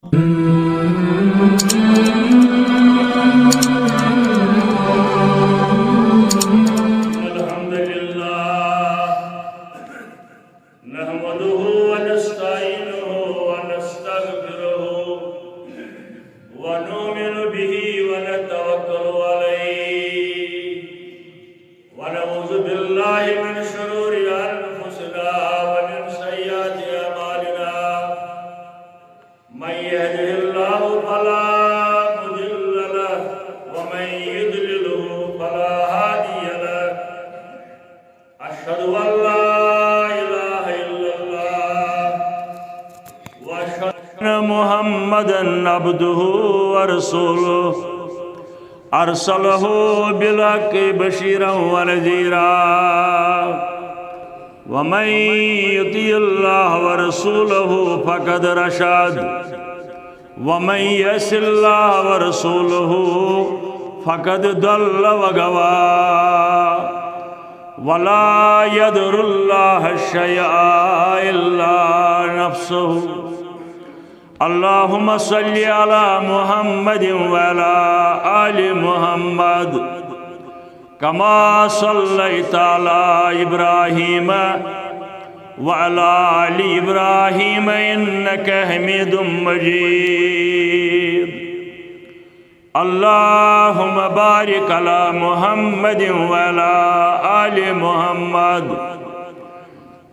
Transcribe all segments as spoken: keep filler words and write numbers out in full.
الحمد لله، نحمده ونستعينه ونستغفره، ونؤمن به ونتوكل عليه، ونعوذ بالله من شرور أنفسنا ومن سيئات أعمالنا. من يهده الله فلا مضل له، ومن يضلله فلا هادي له. أشهد أن لا إله إلا الله، وأشهد أن محمدا عبده ورسوله، أرسله بالحق بشيرا ونذيرا، ومن يطع الله ورسوله فقد رشد، ومن يعص الله ورسوله فقد ضل وغوى. ولا يضر الله شيئا إلا نفسه. اللهم صل على محمد وعلى آل محمد كما صليت على إبراهيم وعلى آل إبراهيم إنك حميد مجيد. اللهم بارك على محمد وعلى آل محمد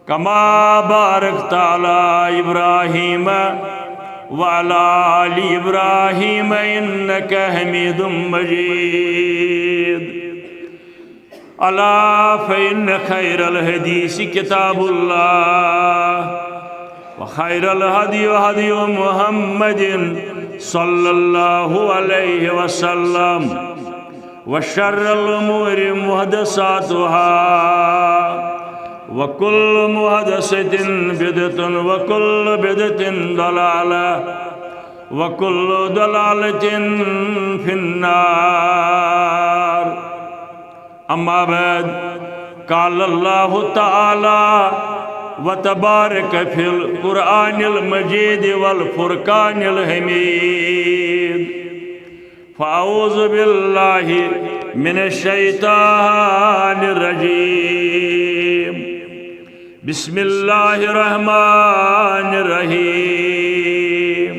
كما باركت على إبراهيم وعلى آل إبراهيم إنك حميد مجيد. ألا فإن خير الحديث كتاب الله، وخير الهدي هدي محمد صلى الله عليه وسلم، وشر الأمور محدثاتها، وكل محدثة بدعة، وكل بدعة ضلالة، وكل ضلالة في النار. أما بعد، قال الله تعالى وتبارك في القرآن المجيد والفرقان الحميد. فأعوذ بالله من الشيطان الرجيم. بسم الله الرحمن الرحيم.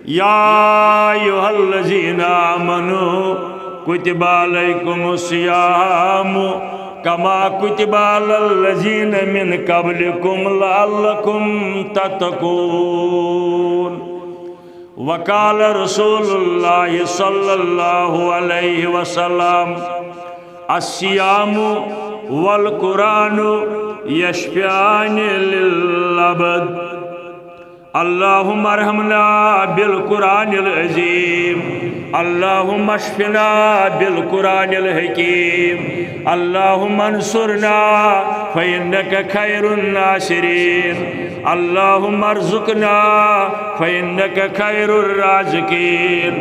يا أيها الذين آمنوا كتب عليكم الصيام كما كتب على الذين من قبلكم لعلكم تتقون. وقال رسول الله صلى الله عليه وسلم: الصيام والقرآن يشفعان للعبد. اللهم ارحمنا بالقرآن العظيم. اللهم اشفنا بالقرآن الحكيم. اللهم انصرنا فإنك خير الناصرين. اللهم ارزقنا فإنك خير الرازقين.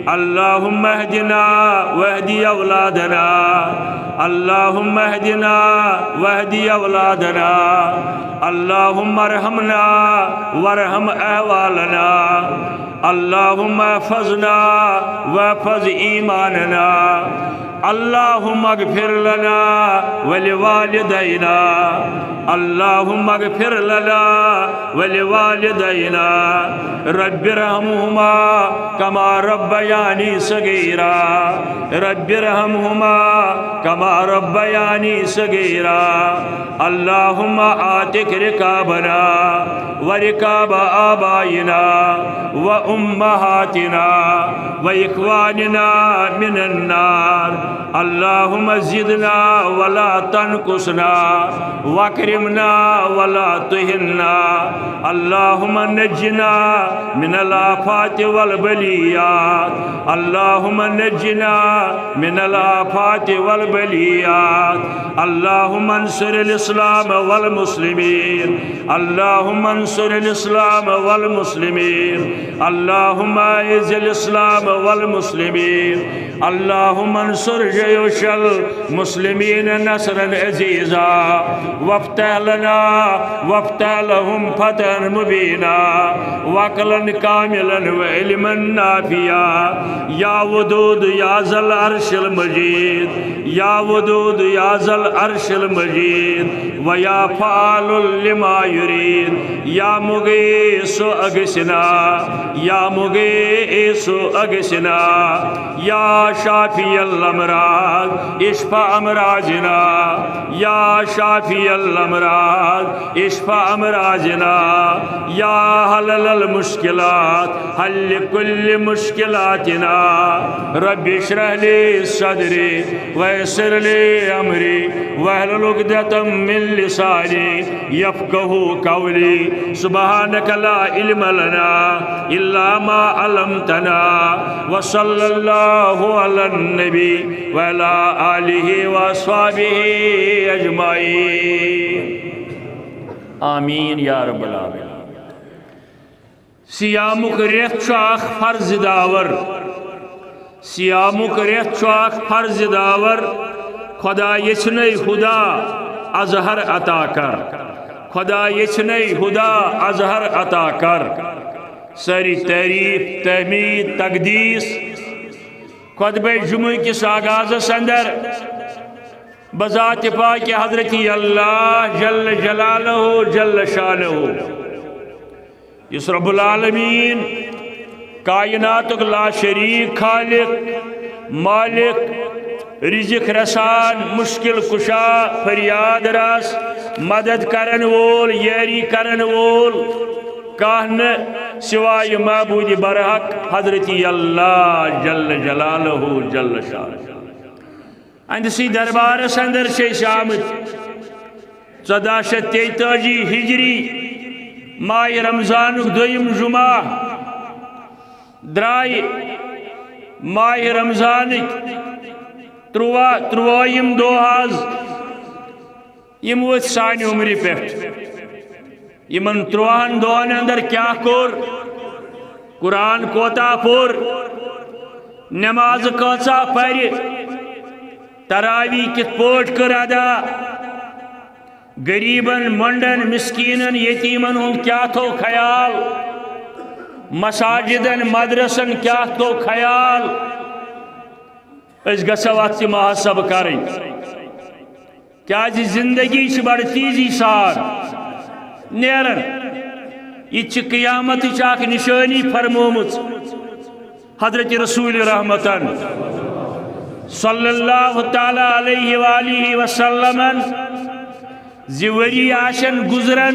اللهم اهدنا واهد أولادنا. اللهم اهدنا واهد أولادنا. اللهم ارحمنا وارحم أحوالنا. اللهم احفظنا واحفظ إيماننا. اللهم اغفر لنا ولوالدينا. اللهم اغفر لنا ولوالدينا. رب ارحمهما كما ربياني صغيرا. رب ارحمهما كما ربياني صغيرا. اللهم اعتق رقابنا ورقاب آبائنا وأمهاتنا وإخواننا من النار. اللهم زدنا ولا تنقصنا، وأكرمنا ولا تهنا. اللهم نجنا من الآفات والبليات. اللهم نجنا من الآفات والبليات. اللهم انصر الإسلام والمسلمين. اللهم انصر الإسلام والمسلمين. اللهم أعز الإسلام والمسلمين. اللهم انصر جيوش المسلمين نصرا عزيزا، وافتح لنا وافتح لهم فتحا مبينا، وعقلا كاملا وعلما نافعا. يا ودود يا ذا العرش المجيد، يا ودود يا ذا العرش المجيد، ويا فعال لما يريد، يا مغيث أغثنا، يا مغيث أغثنا، يا شافي الأمراض اشف أمراضنا، يا شافي الأمراض اشف أمراضنا، يا حلل المشكلات حل كل مشكلاتنا. رب اشرح لي صدري ويسر لي أمري واحلل عقدة من لساني يفقه قولي. سبحانك لا علم لنا إلا ما علمتنا. وصلى الله على النبي وعلى آله وأصحابه أجمعين. آمين يا رب العالمين. صیامُک رٮ۪تھ چھُ اکھ فرض داور۔ صیامُک رٮ۪تھ چھُ اکھ فرض داور۔ خدا یژھنَے ہدا اظہر عطا کر۔ خدا یژھنَے ہدا اظہر عطا کر۔ سٲری تعریف، تحمید، تقدیس خطبہ جمعہ کِس آغازس اندر بذات پاک حضرت اللہ جل جلالہ جل شانہ، یُس رب العالمین، کائناتُک لا شریک خالق، مالک، رزق رسان، مشکل کشا، فریاد رس، مدد کرن وول، یاری کرن وول، کانٛہہ نہٕ سوائے معبود برحق حضرت اللہ جل جلالہ جل شانہ۔ أہنٛدسٕے دربارس اندر چھِ أسۍ آمٕتۍ۔ ژۄداہ شیٚتھ تیٚتٲجی ہجری ماہِ رمضانُک دوٚیِم جمعہ درٛاے ماہِ رمضانٕکۍ تُرٛواہ، تُرٛوٲیِم دۄہ حظ۔ یِم وٲتۍ سانہِ عمرِ پٮ۪ٹھ۔ یِمن تُرٛواہن دۄہن اندر کیٛاہ کوٚر؟ قرآن کوتاہ پوٚر؟ نماز کۭژاہ پرِ؟ تراویح کِتھ پٲٹھۍ کٔر ادا؟ غریبن، مۄنڈن، مسکینن، یتیمن ہُنٛد کیٛاہ تھوٚو خیال؟ مساجدن، مدرسن کیٛاہ تھوٚو خیال؟ أسۍ گژھو اتھ تہِ محاسبہٕ کرٕنۍ۔ کیازِ زندگی چھِ بڑٕ تیزی سان نیران۔ یہِ تہِ چھِ قیامتٕچ اکھ نشٲنی فرمٲومٕژ حضرت رسول رحمتن صلی اللہ تعالی علیہ وآلہ وسلمن، زِ ؤری آسن گُزران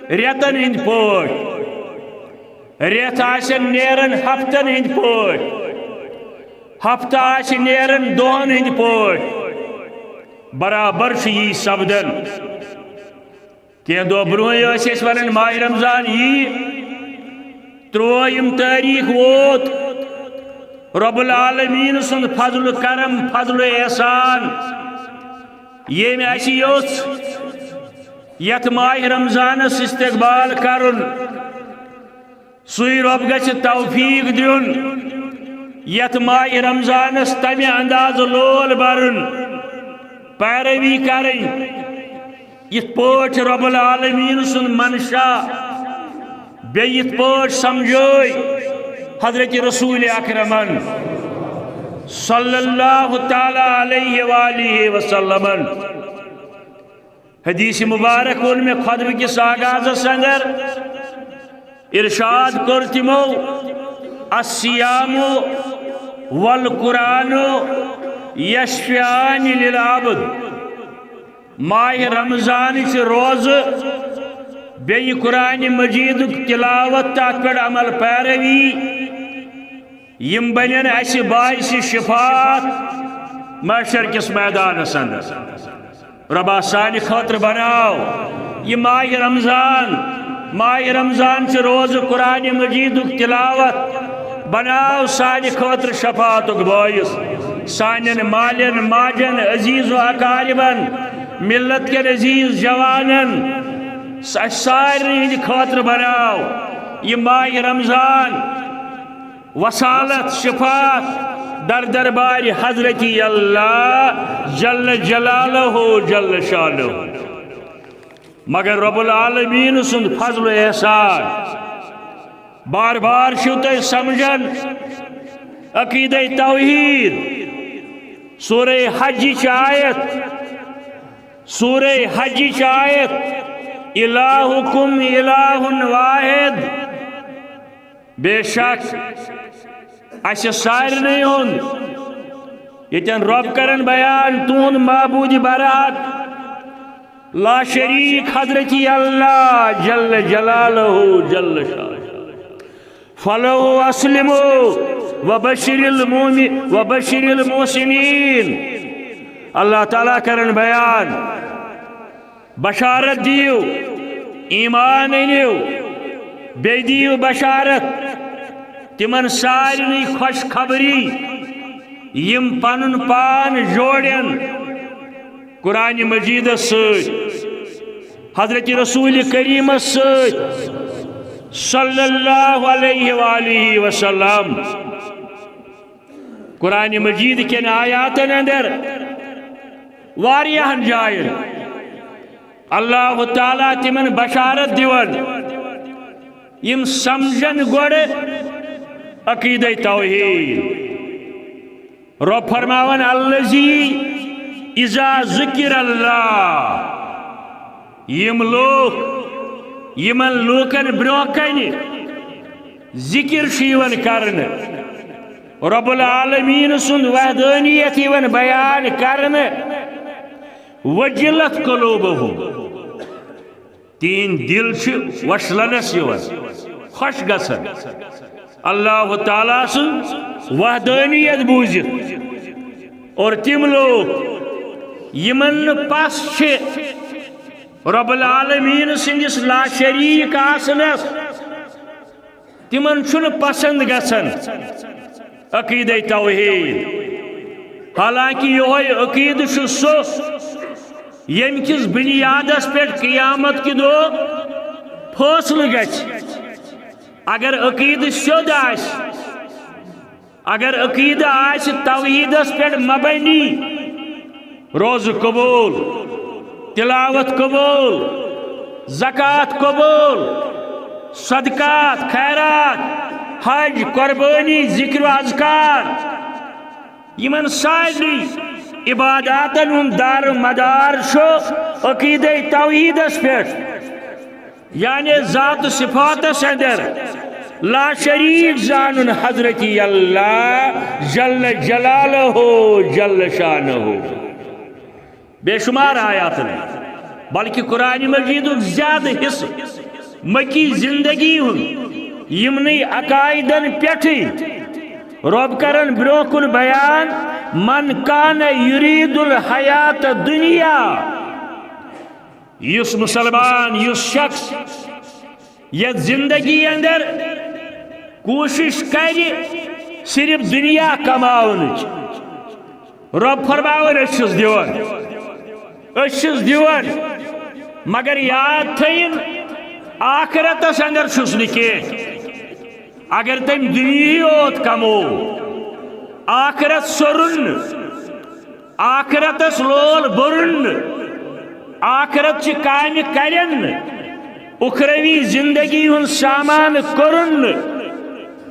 رٮ۪تن ہٕنٛدۍ پٲٹھۍ، رٮ۪تھ آسن نیران ہفتن ہٕنٛدۍ پٲٹھۍ، ہفتہٕ آسہِ نیران دۄہن ہٕنٛدۍ پٲٹھۍ۔ برابر چھُ یی سپدان۔ کینٛہہ دۄہ برونٛہٕے ٲسۍ أسۍ ونان ماہِ رمضان یی، تُرٛوٲیِم تٲریٖخ ووت۔ رب العالمین سُنٛد فضل و کرم، فضل و احسان، ییٚمۍ اَسہِ یوٚژھ یتھ ماہِ رمضانس استقبال کرُن، سُے رب گژھِ توفیق دیُن یتھ ماہِ رمضانس تمہِ اندازٕ لول برُن، پیروی کرٕنۍ، یتھ پٲٹھۍ رب العالمین سُنٛد منشا، بیٚیہِ یتھ پٲٹھۍ سمجھٲے حضرت رسول اکرمن صلی اللہ تعالی علیہ وآلہ وسلمن۔ حدیث مبارک ووٚن مےٚ خطبہٕ کِس آغازس اندر، ارشاد کوٚر تِمو، "الصیام والقرآن یشفعان للعبد"۔ ماہِ رمضانٕچ روزٕ، بیٚیہِ قرآن مجیدُک تلاوت، تتھ پٮ۪ٹھ عمل پیروی، یِم بنن اسہِ باعث شفاعت محشر کِس میدانس اندر۔ ربا سانہِ خٲطرٕ بناو یہِ ماہِ رمضان، ماہِ رمضان چہِ روزٕ قرآن مجیدُک تلاوت بناو سانہِ خٲطرٕ شفاعتُک باعث۔ سانٮ۪ن مالٮ۪ن ماجن، عزیز و اقاربن، ملت کٮ۪ن عزیز جوانن، اسہِ سارنٕے ہٕنٛدِ خٲطرٕ بناو یہِ ماہِ رمضان وصالت، شفاعت، در دربار حضرت اللہ جل جلالہ جل شانہ۔ مگر رب العالمین سند فضل و احسان۔ بار بار چھو تُہۍ سمجھان عقیدہ توحید، سورہ حج چ آیت، سورہ حج چ آیت، الہکم الہ واحد۔ بے شک اسہِ سارنٕے ہُنٛد ییٚتٮ۪ن رب کرن بیان تُہُنٛد معبود برحق، لا شریک حضرت اللہ جل جلالہ جل شانہ۔ فلہ اسلموا وبشر المؤمن وبشر المحسنین۔ اللہ تعالیٰ کرن بیان، بشارت دیو، ایمان أنِو، بیٚیہِ دیو بشارت تِمن سارنٕے خوشخبری یِم پنُن پان جوڑن قرآن مجیدس سۭتۍ، حضرت رسول کریمس سۭتۍ صلی اللہ علیہ وآلہ وسلم۔ قرآن مجید کٮ۪ن آیاتن اندر واریاہن جاین اللہ تعالیٰ تِمن بشارت دِوان، یِم سمجھن گۄڈٕ عقیدہ توحید۔ رب فرماوان، الذی اذا ذکر اللہ، یِم لوٗکھ، یِمن لوٗکن برونٛہہ کنہِ ذکر چھُ یِوان کرنہٕ، رب العالمین سُنٛد وحدانیت یِوان بیان کرنہٕ، وجلت قلوبہم، تِہنٛدۍ دِل چھِ وۄشلنس یِوان، خۄش گژھان اللہ تعالیٰ سٕنٛز وحدانیت بوٗزِتھ۔ اور تِم لوٗکھ یِمن نہٕ پس چھِ رب العالمین سٕنٛدِس لا شریک آسنس، تِمن چھُنہٕ پسند گژھان عقیدہ توحید۔ حالانکہ یہوے عقیدٕ چھُ سُہ ییٚمہِ کِس بنیادس پٮ۪ٹھ قیامت کہِ دۄہ فٲصلہٕ گژھِ۔ اگر عقیدٕ سیوٚد آسہِ، اگر عقیدٕ آسہِ توحیدس پٮ۪ٹھ مبنی، روزٕ قبول، تلاوت قبول، زکوٰۃ قبول، صدقات، خیرات، حج، قربانی، ذکر و اذکار، یِمن سارنٕے عباداتن ہُنٛد دار و مدار چھُ عقیدہ توحیدس پٮ۪ٹھ، یعنی ذات و صفاتس اندر لا شریک زانُن حضرت اللہ جل جلالہ جل شانہ۔ بے شمار آیاتن، بلکہ قرآن مجیدُک زیادٕ حصہٕ مکی زندگی ہُنٛد یِمنٕے عقائدن پٮ۪ٹھٕے رب کرن برونٛہہ کُن بیان، من کان یرید الحیات الدنیا، یُس مسلمان، یُس شخص یتھ زندگی اندر کوٗشش کرِ صرف دنیا کماونٕچ، رب فرماوان، أسۍ چھِس دِوان، أسۍ چھِس دِوان، مگر یاد تھٲیِن، آخرتس اندر چھُس نہٕ کینٛہہ۔ اگر تٔمۍ دُنیاہٕے یوت کموو، آخرت سورُن نہٕ، آخرتس لول بوٚرُن نہٕ، آخرت چہِ کامہِ کرن نہٕ، اُخروی زندگی ہُنٛد سامان کوٚرُن نہٕ،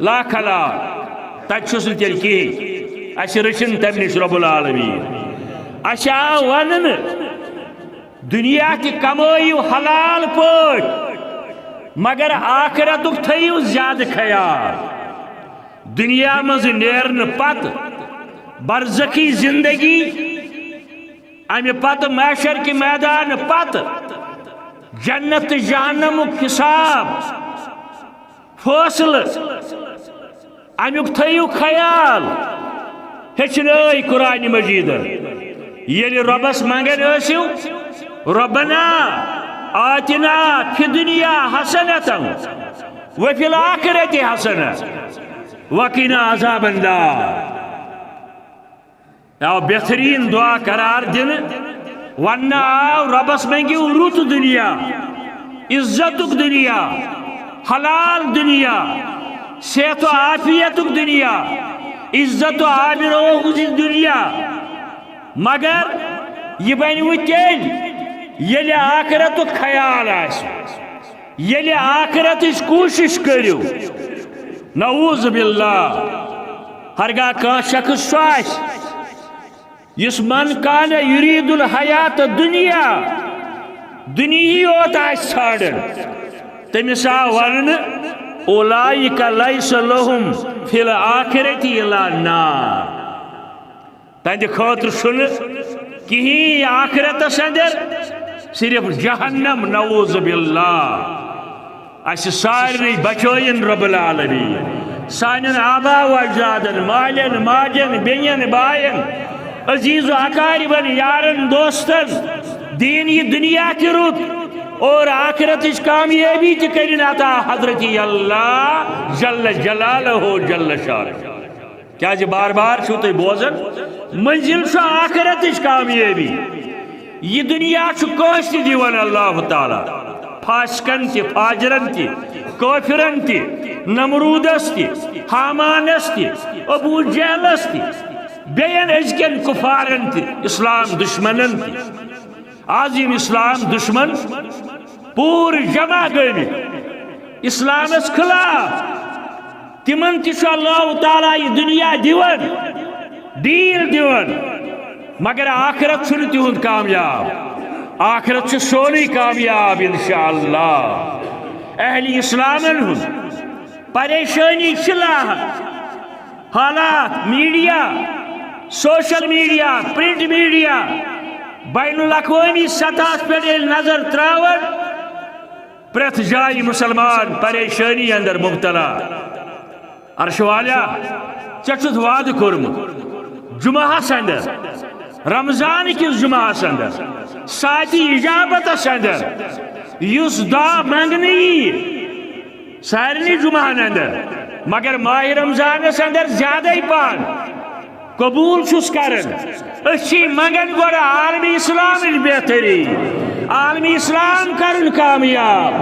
لا خلا، تتہِ چھُس نہٕ تیٚلہِ کِہیٖنۍ۔ اسہِ رٔچھِن تمہِ نِش رب العالمین۔ اسہِ آو وننہٕ، دنیا تہِ کمٲیِو حلال پٲٹھۍ، مگر آخرتُک تھٲیِو زیادٕ خیال۔ دنیا منٛز نیرنہٕ پتہٕ برزخی زندگی، امہِ پتہٕ محشر کہِ میدان پتہٕ جنت تہٕ جہنمُک حساب، فٲصلہٕ، امیُک تھٲیِو خیال۔ ہیٚچھنٲے قرآن مجیدن۔ ییٚلہِ رۄبس منگان ٲسِو، ربنا آتنا فی الدنیا حسنة وفی الآخرة حسنة وقنا عذاب النار۔ آو بہترین دعا قرار دِنہٕ، وننہٕ آو، رۄبس منگِو رُت دنیا، عزتُک دنیا، حلال دنیا، صحت و عافیتُک دنیا، عزت و آبروہٕچ دنیا، مگر یہِ بنہِ وۄنۍ تیٚلہِ ییٚلہِ آخرتُک خیال آسہِ، ییٚلہِ آخرتٕچ کوٗشش کٔرِو۔ نعوذ باللہ، ہرگاہ کانٛہہ شخص سُہ آسہِ یُس من کان یرید الحیات الدنیا، دنیاہی یوت آسہِ ژھانڈان، تٔمِس آو وننہٕ، اولئک لیس لہم فی الآخرۃ الا النار۔ تہنٛدِ خٲطرٕ چھُنہٕ کِہیٖنۍ آخرتس اندر، صرف جہنم، نعوذ باللہ۔ اسہِ سارنٕے بچٲیِن رب العالمین، سانٮ۪ن آبا و اجدادن، مالٮ۪ن ماجٮ۪ن، بیٚنٮ۪ن باین، عزیز و اقاربن، یارن دوستن، دین یہِ دنیا تہِ رُت اور آخرتٕچ کامیٲبی تہِ کٔرِن عطا حضرت اللہ جل جلالہ جل شانہ۔ کیازِ بار بار چھِو تُہۍ بوزان، منزل چھُ آخرتٕچ کامیٲبی۔ یہِ دنیا چھُ کٲنٛسہِ تہِ دِوان اللہ تعالیٰ، فاسقن تہِ، فاجرن تہِ، کٲفرن تہِ، نمرودس تہِ، ہامانس تہِ، ابو جہلس تہِ، بیٚین أزکٮ۪ن کفارن تہِ، اسلام دشمنن تہِ۔ آز یِم اسلام دشمن پوٗرٕ جمع گٔمٕتۍ اسلامس خلاف، تِمن تہِ چھُ اللہ تعالیٰ یہِ دنیا دِوان، ڈیل دِوان، مگر آخرت چھُنہٕ تِہُنٛد کامیاب۔ آخرت چھُ سونُے کامیاب انشاءاللہ۔ اہل اسلامن ہُنٛد پریشٲنی چھِ لاحق۔ حالات، media, social media, print media, بین الاقوٲمی سطحس پٮ۪ٹھ ییٚلہِ نظر تراوان، پرٛٮ۪تھ جایہِ مسلمان پریشٲنی اندر مبتلا۔ عرش والیا، ژےٚ چھُتھ وعدٕ کوٚرمُت جمعہس اندر، رمضان کِس جمعہس اندر، ساعتِ اجابتس اندر، یُس دعا منگنہٕ یی سارنٕے جمعہن اندر، مگر ماہِ رمضانس اندر زیادَے پہن قبول چھُس کران۔ أسۍ چھِ منگان گۄڈٕ عالمِ اسلامٕچ بہتری، عالمِ اسلام کرُن کامیاب،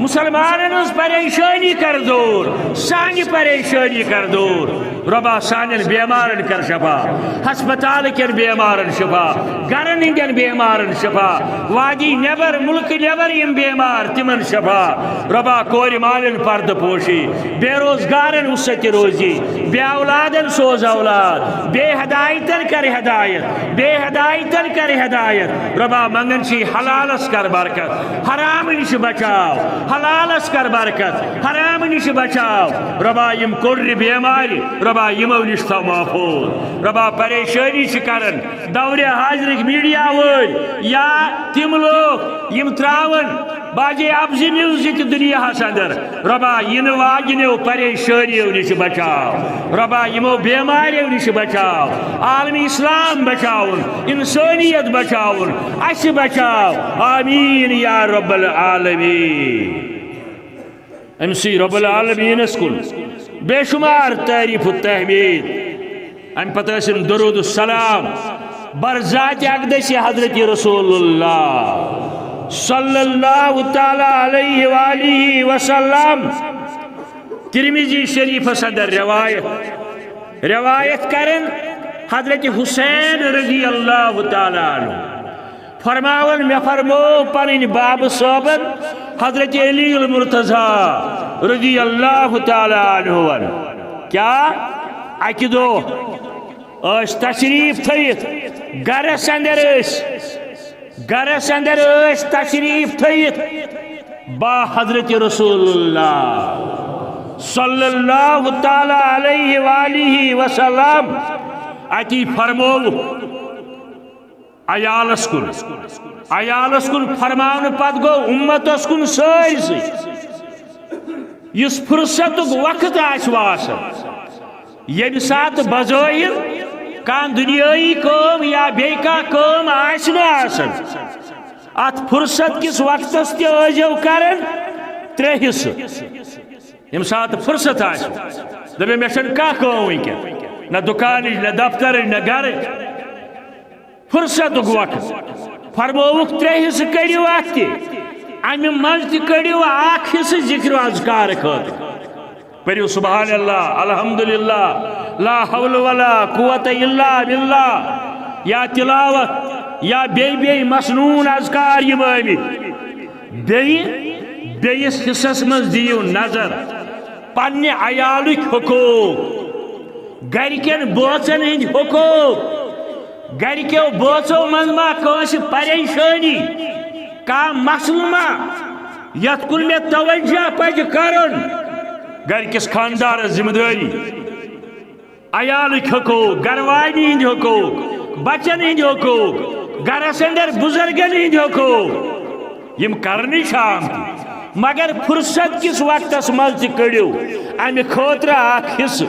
مسلمانن ہٕنٛز پریشٲنی کر دوٗر، سانہِ پریشٲنی کر دوٗر۔ رۄبا، سانٮ۪ن بیمارن کر شفا، ہسپتال کٮ۪ن بیمارن شفا، گرن ہٕنٛدٮ۪ن بیمارن شفا، وادی نٮ۪بر، ملکہٕ نٮ۪بر یِم بیمار، تِمن شفا۔ رۄبا، کورِ مالٮ۪ن پردٕ پوشی، بے روزگارن وسعت روزی، بے اولادن سوز اولاد، بے ہدایتن کر ہدایت، بے ہدایتن کر ہدایت۔ رۄبا، منگان چھِ حلالس کر برکت، حرام نِش بچاو، حلالس کر برکت، حرام نِش بچاو۔ رۄبا، یِم کوٚڈرِ بیمارِ، رۄبا، یِمو نِش تھاو محفوظ۔ رۄبا، پریشٲنی چھِ کران دورِ حاضرٕکۍ میڈیا وٲلۍ یا تِم لوٗکھ یِم تراون باجے اپزِ نیوزِ تہِ دنیاہس اندر۔ رۄبا، یِنہٕ واجنیو پریشٲنیو نِش بچاو۔ رۄبا، یِمو بیماریو نِش بچاو۔ عالمِ اسلام بچاوُن، انسٲنیت بچاوُن، اسہِ بچاو۔ آمین یا رب العالمین۔ أمۍ سٕے رب العالمینس کُن بے شمار تعریف و تحمید۔ امہِ پتہٕ ٲسِن درود و سلام بر ذات اقدس حضرت رسول اللہ صلی اللہ تعالیٰ علیہ وآلہ وسلم۔ ترمذی شریفس اندر روایت، روایت کرن حضرت حسین رضی اللہ تعالیٰ عنہ۔ فرماون، مےٚ فرموو پنٕنۍ بابہٕ صٲبن حضرت علی المرتضی رضی اللہ تعالیٰ عنہ ون۔ کیا؟ اکہِ دۄہ ٲسۍ تشریف تھٲیِتھ گرس اندر، ٲسۍ گرس اندر، ٲسۍ تشریف تھٲیِتھ با حضرت رسول اللہ صلی اللہ تعالیٰ علیہ وآلہ وسلم۔ اتی فرموو عیالس کُن، عیالس کُن فرماونہٕ پتہٕ گوٚو اُمتس کُن سٲرسٕے۔ یُس فرصتُک وقت آسہِ واسان، ییٚمہِ ساتہٕ بظٲہِر کانٛہہ دُنیٲیی کٲم یا بیٚیہِ کانٛہہ کٲم آسہِ نہٕ آسان، اتھ فرصت کِس وقتس تہِ ٲسۍزیو کران ترٛےٚ حصہٕ۔ ییٚمہِ ساتہٕ فرصت آسہِ، دَپہِ، مےٚ چھَنہٕ کانٛہہ کٲم وٕنکٮ۪ن، نہ دُکانٕچ، نہ دفترٕچ، نہ گرٕچ۔ فرصتُک وقت۔ فرمووُکھ، ترٛےٚ حصہٕ کٔڑِو اَتھ تہِ۔ اَمہِ منٛز تہِ کٔڑِو اَکھ حصہٕ ذِکر و اذکار خٲطرٕ۔ پٔرِو سبحان اللہ، الحمدللہ، لا حول ولا قوت الا باللہ، یا تلاوت، یا بیٚیہِ بیٚیہِ مسنون اذکار یِم ٲمٕتۍ۔ بیٚیہِ بیٚیِس حصس منٛز دِیِو نظر، پننہِ عیالٕکۍ حقوق، گرِکٮ۪ن بٲژن ہٕنٛدۍ حقوق، گرِکٮ۪و بٲژو منٛز ما کٲنٛسہِ پریشٲنی، کانٛہہ مسلہٕ ما، یتھ کُن مےٚ توجہ پزِ کرُن؟ گرِکِس خاندارس ذمہٕ دٲری، عیالٕکۍ حقوق، گرٕ واجنہِ ہٕنٛدۍ حقوق، بچن ہٕنٛدۍ حقوق، گرس اندر بزرگن ہٕنٛدۍ حقوق، یِم کرنہٕ چھِ آمٕتۍ، مگر فرصت کِس وقتس منٛز تہِ کٔڑِو امہِ خٲطرٕ اکھ حصہٕ۔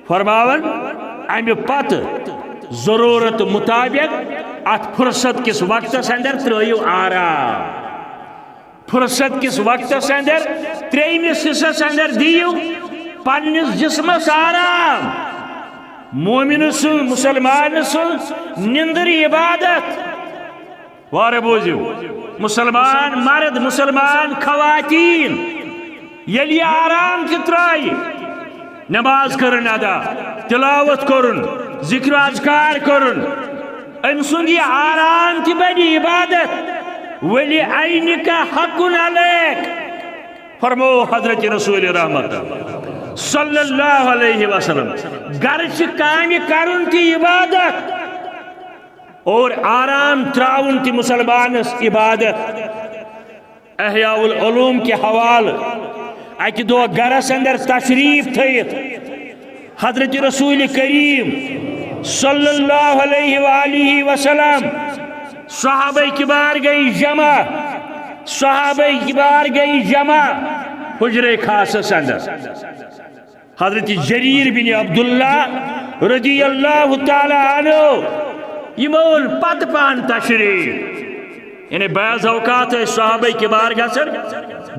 فرماوان، امہِ پتہٕ ضرورت مطابق اتھ فرصت کِس وقتس اندر ترٲیِو آرام۔ فرصت کِس وقتس اندر، ترٛیٚیمِس حصس اندر دِیِو پننِس جسمس آرام۔ مومن سٕنٛز، مسلمان سٕنٛز نِندٕر عبادت۔ وارٕ بوٗزِو، مسلمان مرد، مسلمان خواتین، ییٚلہِ یہِ آرام تہِ ترٛایہِ، نماز کٔرٕن ادا، تلاوت کوٚرُن، ذکر و اذکار کوٚرُن، أمۍ سُنٛد یہِ آرام تہِ بنہِ عبادت۔ ولی عینک حق علیک، فرمو حضرت رسول رحمت صلی اللہ علیہ وسلم۔ گرچہِ کامہِ کرُن تہِ عبادت اور آرام تراؤن تہِ مسلمانس عبادت۔ احیاء العلوم کہِ حوالہٕ اکہِ دۄہ گرس اندر تشریف تھٲیِتھ حضرت رسول کریم صلی اللہ علیہ وآلہ وسلم، صحابہ کبار گئی جمع، صحابہ کبار گئی جمع حجرے خاصس اندر۔ حضرت جریر بن عبداللہ رضی اللہ تعالی عنہ، یِمو اوٚن پتہٕ پہن تشریف۔ یعنی بعض اوقات ٲسۍ صحابہ کبار گژھان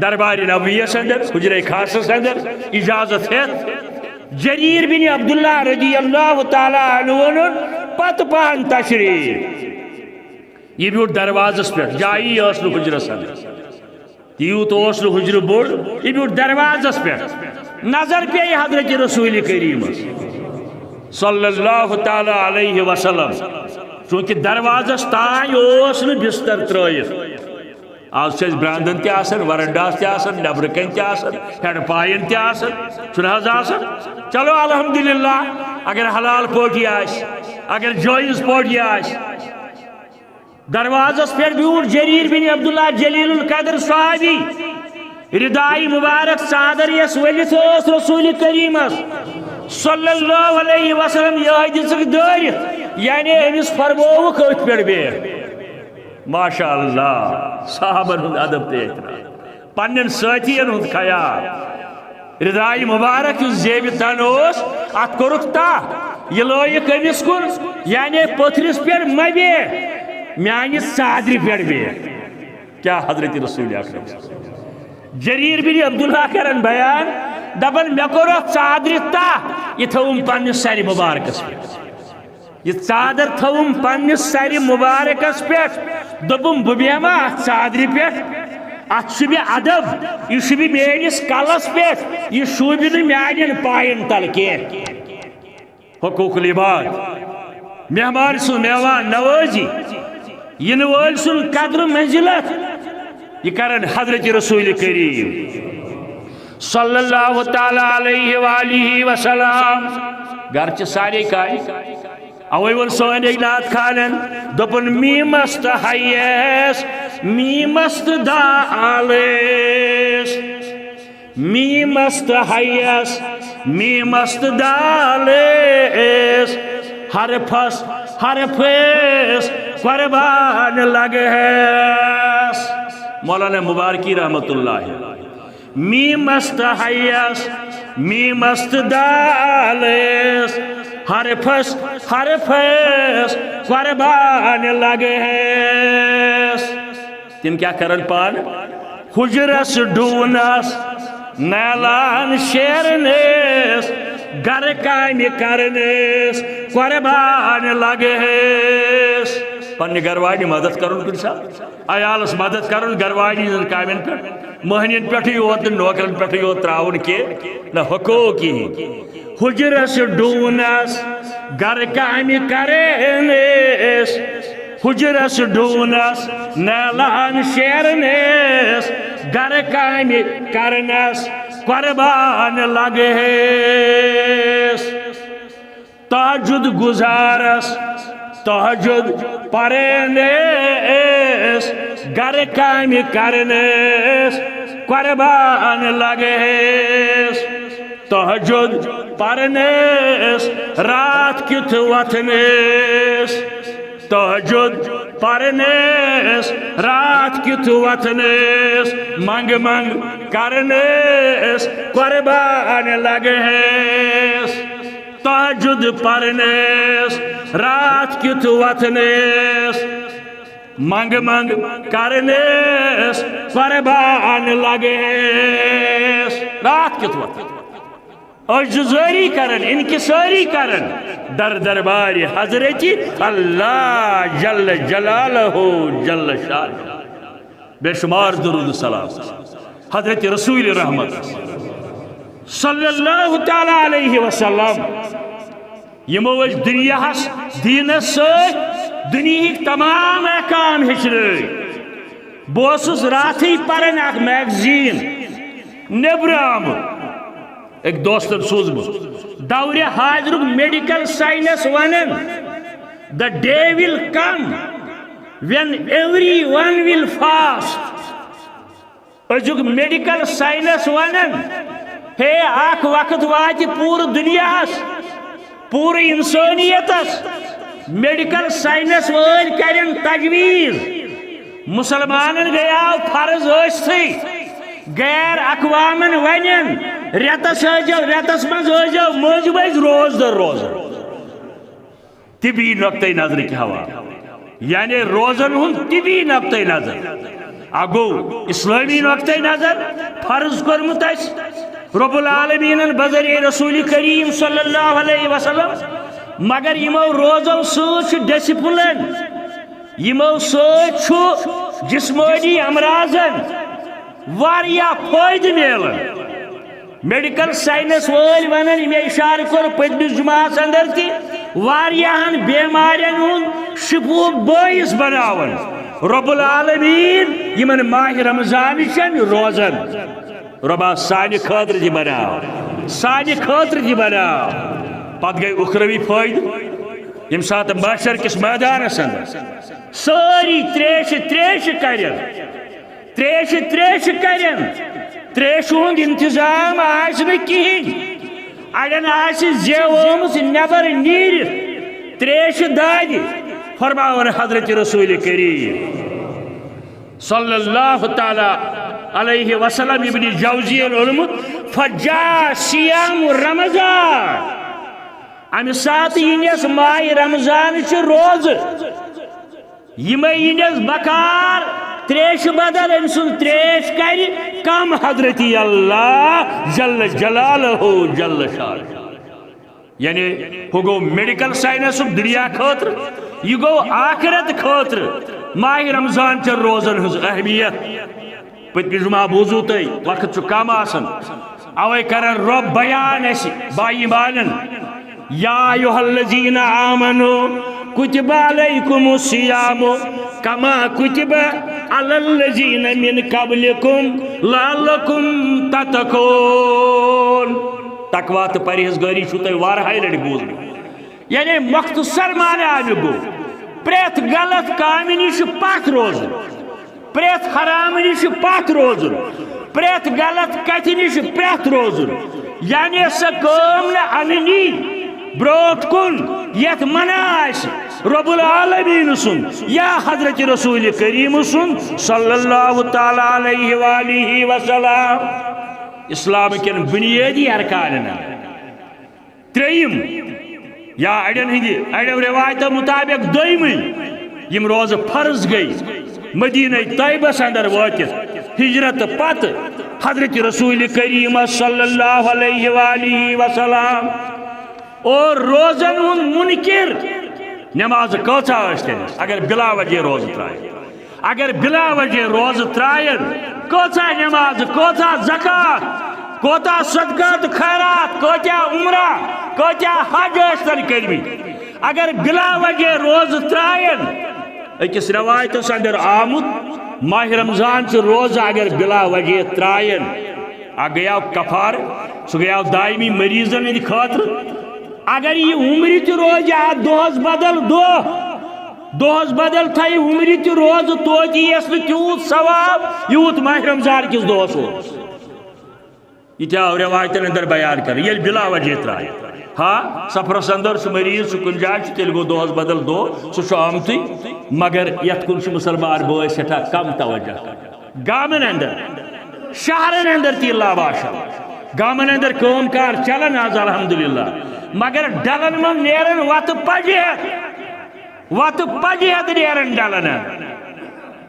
دربار نبویس اندر، حجرے خاصس اندر اجازت ہیتھ۔ جریر بن عبداللہ رضی اللہ تعالی عنہ اوٚن پتہٕ پہن تشریف۔ یہِ بیوٗٹھ دروازس پٮ۪ٹھ، جایی ٲس نہٕ حجرس اندر۔ تیوٗت اوس نہٕ حجرٕ بوٚڑ، یہِ بیوٗٹھ دروازس پٮ۪ٹھ۔ نظر پیٚیہِ حضرت رسول کریمس صلی اللہ تعالی علیہ وسلم، چونکہ دروازس تام اوس نہٕ بستر ترٲیِتھ۔ آز چھِ اَسہِ براندن تہِ آسان، ورنڈاہس تہِ آسان، نیبرٕ کنہِ تہِ آسان، ہیڈ پاین تہِ آسان، چھُنہٕ حظ آسان؟ چلو الحمدللہ، اگر حلال پٲٹھی آسہِ، اگر جٲیز پٲٹھی آسہِ۔ دروازس پٮ۪ٹھ بیوٗٹھ جریر بن عبداللہ جلیل القدر صحابی، ردائی مبارک ژادر یس ؤلِتھ اوس رسول کریمس صلی اللہ علیہ وسلم، یہے دِژٕکھ دٲرِتھ، یعنی أمِس فرمووُکھ أتھۍ پٮ۪ٹھ بیٚہہ۔ ماشاء اللہ، صحابن ہُنٛد ادب تہٕ احترام، پننٮ۪ن سٲتھین ہُنٛد خیال۔ ردائی مبارک یُس زیبہِ تن اوس، اتھ کوٚرُکھ تاہ، یہِ لٲیِکھ أمِس کُن، یعنی پٔتھرِس پٮ۪ٹھ مہ بیٚہہ، میانہِ ژادرِ پٮ۪ٹھ بیٚہہ۔ کیا حضرت رسول اکرم؟ جریر بن عبداللہ کرن بیان، دپان، مےٚ کوٚر اتھ ژادرِ تاہ، یہِ تھٲوٕم پننِس سرِ مبارکس پٮ۪ٹھ۔ یہِ ژادر تھٲوٕم پننِس سرِ مبارکس پٮ۪ٹھ۔ دوٚپُم، بہٕ بیٚہمہ اتھ ژادرِ پٮ۪ٹھ؟ اتھ شوٗبہِ ادب، یہِ شوٗبہِ میٲنِس کلس پٮ۪ٹھ، یہِ شوٗبہِ نہٕ میانٮ۪ن پاین تل کینٛہہ۔ حقوق العباد، مہمان سٕنٛز مہمان نوٲزی، یِنہٕ وٲلۍ سُنٛد قدر منزلت، یہِ کرن حضرت رسول کریم صلی اللہ تعالی علیہ وآلہ وسلم۔ گرچہِ سارے کامہِ۔ اوے ووٚن سٲنۍ أکۍ نعت خانن، دوٚپُن، میٖمس تہٕ ہیس، میٖمس تہٕ دالس۔ میٖمس تہٕ ہیس، میٖمس تہٕ دالس، حرفس حرفس قربان لگہس۔ مولانا مبارکی رحمت اللہ۔ میٖمس تہٕ ہیس، میٖمس تہٕ دالس، حرفس حرفس قربان لگہس۔ تِم کیٛاہ کرن پانہٕ؟ حجرس ڈوٗنس، نالان شیرنس، گرٕ کامہِ کرنس قربان لگہس۔ پننہِ گرٕ واجنہِ مدد کرُن کُنہِ ساتہٕ، عیالس مدد کرُن، گرٕ واجنہِ ہٕنٛزن کامٮ۪ن پٮ۪ٹھ، مٔہنِین پٮ۪ٹھٕے یوت نہٕ، نوکرن پٮ۪ٹھٕے یوت ترٛاوُن کینٛہہ، نہ، حقوق کِہیٖنۍ۔ حُجرس ڈوٗنس گرٕ کامہِ کرنس، حُجرس ڈوٗنس نالان شیرنس، گرٕ کامہِ کرنس قربان لگہس۔ تہجد گزارس تہجد پرنس، گرٕ کامہِ کرنس قربان لگہس۔ تہجد پرنس راتھ کیُتھ وۄتھنس، تہجد پرنس راتھ کیُتھ وۄتھنس، منگ منگ کرنس قربان لگہس۔ تہجد پرنس راتھ کیُتھ وۄتھنس، منگ منگ کرنس قربان لگہس۔ راتھ کیُتھ وۄتھنس، عجزٲری کرن، انکسٲری کرن در دربار حضرت اللہ جل جلالہ جل شانہ۔ بے شمار درود و سلام حضرت رسول رحمت صلی اللہ تعالیٰ علیہ وسلم۔ یِمو أسۍ دُنیاہس دیٖنس سۭتۍ دُنیہٕکۍ تمام احکام ہیٚچھنٲوۍ۔ بہٕ اوسُس راتھٕے پران اکھ میگزیٖن، نیٚبرٕ آمُت، أکۍ دوستن سوٗزمُت۔ دورِ حاضرُک میڈیکل سائنس ونان، the day will come when everyone will fast۔ أزیُک میڈیکل سائنس ونان، ہے، اکھ وقت واتہِ پوٗرٕ دُنیاہس، پوٗرٕ انسٲنیتس، میڈیکل سائنس وٲلۍ کرن تجویز، مسلمانن گٔیاو فرض ٲسۍتھٕے، غیر اقوامن ونن، رٮ۪تس ٲسۍزیو، رٮ۪تس منٛز ٲسۍزیو مٔنٛزۍ مٔنٛزۍ روزدر روزان۔ طبی نقطہ نظرٕکۍ حوالہٕ، یعنی روزن ہُنٛد طبی نقطہ نظر۔ اکھ گوٚو اسلٲمی نقطہ نظر، فرض کوٚرمُت اَسہِ رب العالمیٖنن بذریعہ رسول کریم صلی اللہ علیہ وسلم، مگر یِمو روزو سۭتۍ چھُ ڈسپلن، یِمو سۭتۍ چھُ جسمٲنی امراضن واریاہ فٲیدٕ میلان۔ میڈیکل سائنس وٲلۍ ونان، یہِ مےٚ اشارٕ کوٚر پٔتمِس جمعہس اندر تہِ، واریاہن بیمارٮ۪ن ہُنٛد شفوُک بٲعث بناوان رب العالمین یِمن ماہِ رمضان چٮ۪ن روزن۔ رۄبا، سانہِ خٲطرٕ تہِ بناو، سانہِ خٲطرٕ تہِ بناو۔ پتہٕ گٔے اُخروی فٲیدٕ، ییٚمہِ ساتہٕ محشر کِس میدانس اندر سٲری تریشہِ تریشہِ کرن، تریشہِ تریشہِ کرن، تریشہِ ہُنٛد انتظام آسہِ نہٕ کِہیٖنۍ۔ اڑٮ۪ن آسہِ زیوٲمٕژ نٮ۪بر نیٖرِتھ تریشہِ دادِ۔ فرماوان حضرت رسول کریم صلی اللہ تعالیٰ علیہ وسلم، ابن جوزی یَن ووٚنمُت، فجاء صیام رمضان۔ امہِ ساتہٕ یِنس ماہِ رمضان چہِ روزٕ، یِمے یِنس بکار تریشہِ بدل، أمۍ سٕنٛز تریش کرِ کم حضرت اللہ جل جلالہ جل شانہ۔ یعنی ہُہ گوٚو میڈیکل سائنسُک دُنیا خٲطرٕ، یہِ گوٚو آخرت خٲطرٕ ماہِ رمضان چٮ۪ن روزن ہٕنٛز اہمیت۔ پٔتمہِ جمعہ بوٗزوٕ تۄہہِ، وقت چھُ کم آسان، اوے کران رۄب بیان اسہِ با ایمانن، یا ایھا الذین آمنوا کتب علیکم الصیام کما کتب علی الذین من قبلکم لعلکم تتقون۔ تقوی تہٕ پرہیزگٲری چھُو تۄہہِ واریاہہِ لٹہِ بوٗزمُت۔ یعنی مختصر معنی امیُک گوٚو، پرٛٮ۪تھ غلط کامہِ نِش چھُ پتھ روزُن، پرٛٮ۪تھ حرام نِش چھُ پتھ روزُن، پرٛٮ۪تھ غلط کتھِ نِش چھُ پتھ روزُن۔ یعنی سۄ کٲم نہٕ اننی برونٛٹھ کُن یتھ منع آسہِ رب العالمین سُنٛد یا حضرت رسول کریم سُنٛد صلی اللہ تعالیٰ علیہ وآلہ وسلم۔ اسلام کٮ۪ن بنیٲدی ارکانن ترٛیٚیِم، یا اڑٮ۪ن ہٕنٛدِ، اڑٮ۪و رٮ۪وایتو مُطابق دوٚیمٕے، یِم روزٕ فرض گٔے مدینہ طیبس اندر وٲتِتھ ہجرت پتہٕ حضرت رسول کریم صلی اللہ علیہ وآلہ وسلم۔ اور روزن ہُنٛد منکر نماز کۭژاہ ٲسۍ تٔمِس، اگر بلا وجہ روزٕ ترٛایہِ۔ اگر بلا وجہ روزٕ ترٛایَن، کۭژاہ نماز، کۭژاہ زکوٰۃ، کوتاہ صدقہ تہٕ خیرات، کۭتیاہ عمرہ، کۭتیاہ حج ٲسۍ تن کٔرمٕتۍ، اگر بلا وجہ روزٕ ترٛایَن۔ أکِس رٮ۪وایتَس اندر آمُت، ماہِ رمضان چہِ روزٕ اگر بلا وجہ ترٛایَن، اکھ گٔیاو کفارٕ، سُہ گٔیاو دائمی مریضن ہٕنٛدِ خٲطرٕ۔ اگر یہِ عمرِ تہِ روزِ اَتھ دۄہس بدل دۄہ، دۄہس بدل تھایہِ عمرِ تہِ روزٕ، توتہِ یِیَس نہٕ تیوٗت ثواب، یوٗت ماہِ رمضان کِس دۄہس اوس۔ یہِ تہِ آو رٮ۪وایتن اندر بیان کرنہٕ، ییٚلہِ بلا وجہ ترٛایہِ۔ ہا، سفرس اندر چھُ مریض، چھُ کُنہِ جایہِ، چھُ، تیٚلہِ گوٚو دۄہس بدل دۄہ، سُہ چھُ آمتُے، مگر یتھ کُن چھُ مسلمان بٲے سٮ۪ٹھاہ کم توجہ کران۔ گامن اندر، شہرن اندر تہِ اللہ باشا، گامن اندر کٲم کار چلان آز الحمدللہ، مگر ڈلن منٛز نیران وتہٕ پجہِ ہٮ۪تھ، وتہٕ پجہِ ہٮ۪تھ نیران ڈلن۔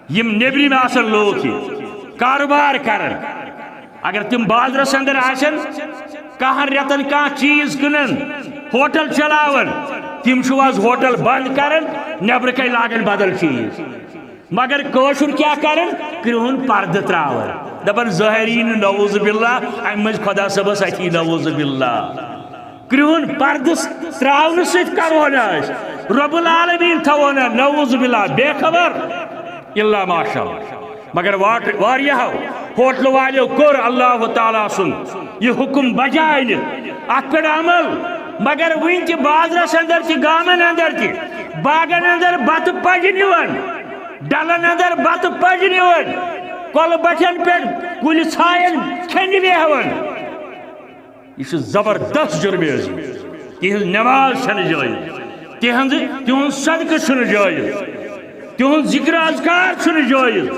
یِم نیبرِم آسن لوٗکھ، یہِ کاروبار کران، اگر تِم بازرس اندر آسن، کہن رٮ۪تن کانٛہہ چیٖز کٕنان، ہوٹل چلاوان، تِم چھُ آز ہوٹل بند کران، نیبرٕ کَنۍ لاگان بدل چیٖز۔ مگر کٲشُر کیٛاہ کران؟ کرٛہُن پردٕ ترٛاوان، دپان ظٲہر یی نہٕ، نعوذ باللہ، امہِ مٔنٛزۍ خۄدا صٲبس اتھی، نعوذ باللہ۔ کرٛہُن پردٕ ترٛاونہٕ سۭتۍ کرو نہٕ أسۍ رب العالمین، تھاوو نہٕ، نعوذ باللہ، بے خبر، الا ماشاء اللہ۔ مگر واٹ-، واریاہو ہوٹلہٕ والیو کوٚر اللہ تعالیٰ سُنٛد یہِ حُکُم بجاے نِتھ، اتھ پٮ۪ٹھ عمل۔ مگر وٕنہِ تہِ بازرس اندر تہِ، گامن اندر تہِ، باغن اندر بتہٕ پجہِ نِوان، ڈلن اندر بتہٕ پجہِ نِوان، کۄلہٕ بٹھٮ۪ن پٮ۪ٹھ کُلۍ ژھایَن کھٮ۪نہِ بیہوان۔ یہِ چھُ زبردست جرمِ عظیم۔ تِہنٛز نماز چھنہٕ جٲیز، تِہنٛز، تِہُنٛد صدقہٕ چھُنہٕ جٲیز، تِہُنٛد ذکر اذکار چھُنہٕ جٲیز۔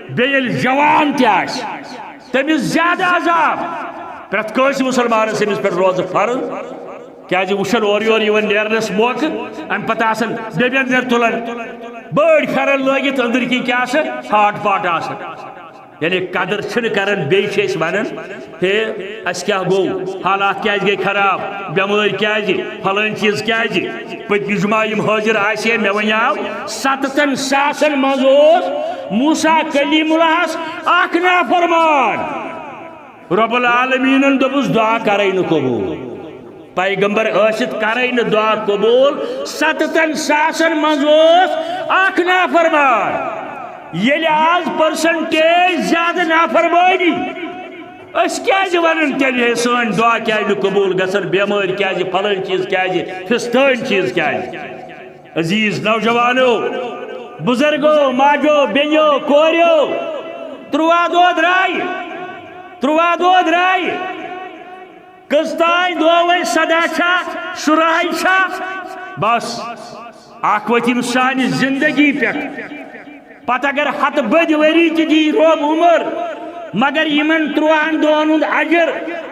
بیٚیہِ ییٚلہِ جوان تہِ آسہِ، تٔمِس زیادٕ عذاب۔ پرٛٮ۪تھ کٲنٛسہِ مُسلمانس أمِس پٮ۪ٹھ روزٕ فرض، کیٛازِ وٕچھان اورٕ یورٕ یِوان نیرنس موقعہٕ، امہِ پتہٕ آسان بیٚبٮ۪ن زر تُلان، بٔڑۍ پھٮ۪رن لٲگِتھ، أنٛدٕرۍ کِنۍ کیٛاہ آسان، ہاٹ پاٹ آسان۔ یعنی قدر چھِنہٕ کران، بیٚیہِ چھِ أسۍ ونان، ہے، اَسہِ کیٛاہ گوٚو؟ حالات کیٛازِ گٔے خراب؟ بٮ۪مٲرۍ کیٛازِ؟ پھلٲنۍ چیٖز کیٛازِ؟ پٔتمہِ جمعہ یِم حٲضِر آسہِ ہے، مےٚ وَنیٛاو، ستتن ساسن منٛز اوس موسیٰ کلیم اللہس اکھ نافرمان۔ رب العالمینن دوٚپُس، دعا کرے نہٕ قبول۔ پیغمبر ٲسِتھ کرے نہٕ دعا قبول۔ ستتن ساسن منٛز اوس اکھ نافرمان۔ ییٚلہِ آز پرسنٹیج زیادٕ نافرمٲنی، أسۍ کیٛازِ ونان تیٚلہِ ہے سٲنۍ دعا کیٛازِ نہٕ قبول گژھان، بٮ۪مٲرۍ کیٛازِ، پھلٲنۍ چیٖز کیٛازِ، فستٲنۍ چیٖز کیٛازِ؟ عزیز نوجوانو، بزرگو، ماجو، بیٚنیو، کوریو، ترٛواہ دۄہ درٛاے، ترٛواہ دۄہ درٛاے۔ کٔژ تام دۄہ وۄنۍ، سداہ چھا، شُراہے چھا؟ بس، اکھ وٲتۍ یِم سانہِ زندگی پٮ۪ٹھ۔ پتہٕ اگر ہتہٕ بٔدۍ ؤری تہِ دی رۄب عمر، مگر یِمن ترٛواہن دۄہن ہُنٛد اجر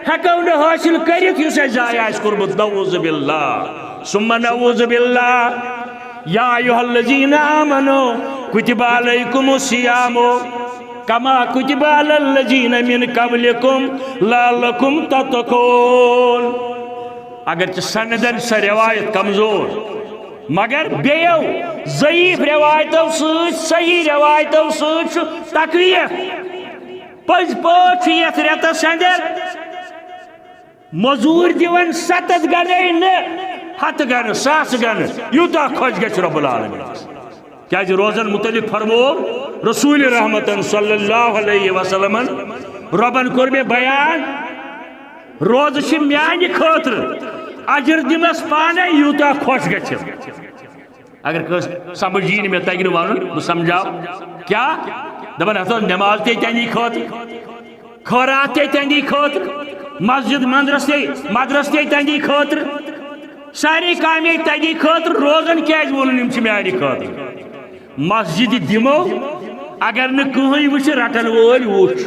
ہٮ۪کو نہٕ حٲصِل کٔرِتھ یُس اَسہِ ضایع آسہِ کوٚرمُت، نعوذ باللہ ثم نعوذ باللہ۔ یا ایھا الذین آمنوا کتب علیکم الصیام کما کتب علی الذین من قبلکم لعلکم تتقون۔ اگرچہ سندن سۄ روایت کمزور، مگر بیٚیو ضعیف روایتو سۭتۍ صحیح روایتو سۭتۍ چھُ تقویت۔ پٔزۍ پٲٹھۍ چھُ یتھ رٮ۪تس اندر مزوٗرۍ دِوان ستتھ گنہٕ نہٕ، ہتہٕ گنہٕ، ساسہٕ گنہٕ، یوٗتاہ خۄش گژھِ رب العالمین۔ کیازِ روزن متعلق فرمو رسول رحمتن صلی اللہ علیہ وسلمن، ربن کوٚر مےٚ بیان، روزٕ چھِ میانہِ خٲطرٕ، اجر دِمس پانے یوٗتاہ خۄش گژھِ۔ اگر کٲنٛسہِ سمجھ یی نہٕ مےٚ تگہِ نہٕ ونُن، بہٕ سمجھاو۔ کیٛاہ؟ دپان ہسا نماز تے تہندی خٲطرٕ، خٲرات تے تہندی خٲطرٕ، مسجد مندرس تے، مدرس تے تہندی خٲطرٕ، سارے کامے تہندی خٲطرٕ، روزن کیٛازِ ووٚنُن یِم چھِ میانہِ خٲطرٕ؟ مسجد دِمو، اگر نہٕ کٕہٕنۍ وٕچھِ، رٹن وٲلۍ وٕچھ۔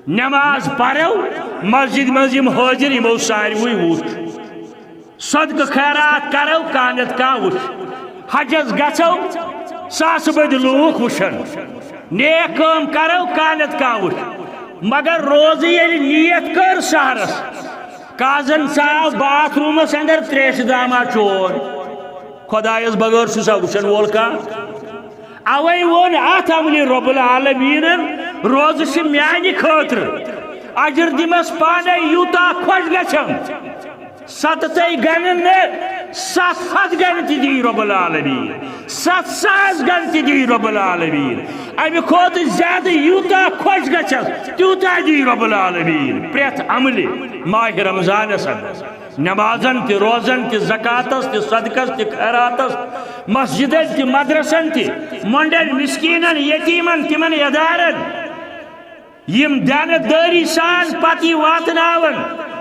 نماز پرو، مسجد منٛز یِم حٲضِر، یِمو ساروٕے وٕچھ۔ صدقہٕ خیرات کرو، کانٛہہ نتہٕ کانٛہہ وٕچھ۔ حجس گژھو، ساسہٕ بٔدۍ لوٗکھ وٕچھن۔ نیک کٲم کرو، کانٛہہ نتہٕ کانٛہہ وٕچھ۔ مگر روزٕ ییٚلہِ نیت کٔر سحرس، قاضن ژاو باتھ روٗمس اندر تریشہِ داما چور۔ خۄدایَس بغٲر چھُ سا وٕچھَن وول کانٛہہ؟ اَوَے ووٚن اَتھ عملہِ رب العالمیٖنَن، روزٕ چھِ میٛانہِ خٲطرٕ، اجر دِمَس پانَے یوٗتاہ خۄش گژھٮ۪م۔ ستتَے گنہٕ نہٕ، ستھ ہتھ گنہٕ تہِ دی رب العالمیٖن، ستھ ساس گنہٕ تہِ دی رب العالمیٖن۔ اَمہِ کھۄتہٕ زیادٕ یوٗتاہ خۄش گژھٮ۪س، تیوٗتاہ دی رب العالمیٖن پرٛٮ۪تھ عملہِ ماہِ رمضانَس اندر۔ نمازن تہِ، روزن تہِ، زکاتس تہِ، صدقس تہِ، خیراتس، مسجدن تہِ، مدرسن تہِ، مۄنڈن، مسکینن، یتیمن، تِمن ادارن، یم دیانت دٲری سان پتہٕ یہِ واتناون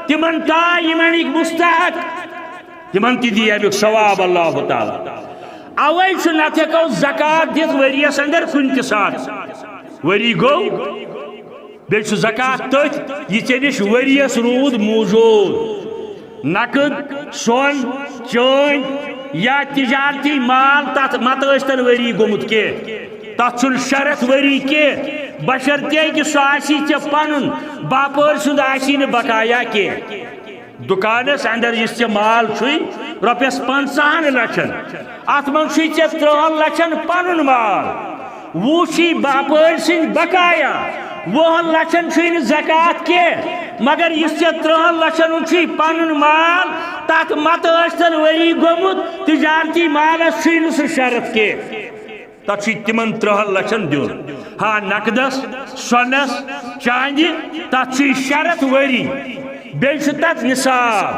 تِمن تام، یِم امیِکۍ مستحق، تِمن تہِ دی امیُک ثواب اللہ تعالیٰ۔ اوے چھُ، نتہٕ ہیٚکو زکات دِتھ ؤریس اندر کُنہِ تہِ ساتہٕ۔ ؤری گوٚو، بیٚیہِ چھُ زکات تٔتھۍ، یہِ ژےٚ نِش ؤریَس روٗد موٗجوٗد۔ نقد، سۄن، چٲنۍ یا تجارتی مال، تَتھ مَتہٕ ٲسۍتَن ؤری گوٚمُت کینٛہہ۔ تَتھ چھُنہٕ شرط ؤری کینٛہہ، بشرطیکہِ سُہ آسی ژےٚ پَنُن، باپٲرۍ سُنٛد آسی نہٕ بقایا کینٛہہ۔ دُکانَس اندر یُس ژےٚ مال چھُے رۄپیَس پنٛژاہَن لَچھَن، اَتھ منٛز چھُے ژےٚ ترٛہَن لَچھَن پَنُن مال۔ وُہ چھی باپٲرۍ سٕنٛدۍ بقایا، وُہن لچھن چھُے نہٕ زکات کینٛہہ، مگر یُس ژےٚ ترٛہن لچھن ہُنٛد چھُے پنُن مال، تتھ متہٕ ٲسۍتن ؤری گوٚمُت، تجارتی مالس چھُے نہٕ سُہ شرط کینٛہہ۔ تتھ چھُے تِمن ترٛہن لچھن دیُن۔ ہا، نقدس، سۄنس، چاندِ، تتھ چھُے شرط ؤری، بیٚیہِ چھُ تتھ نصاب۔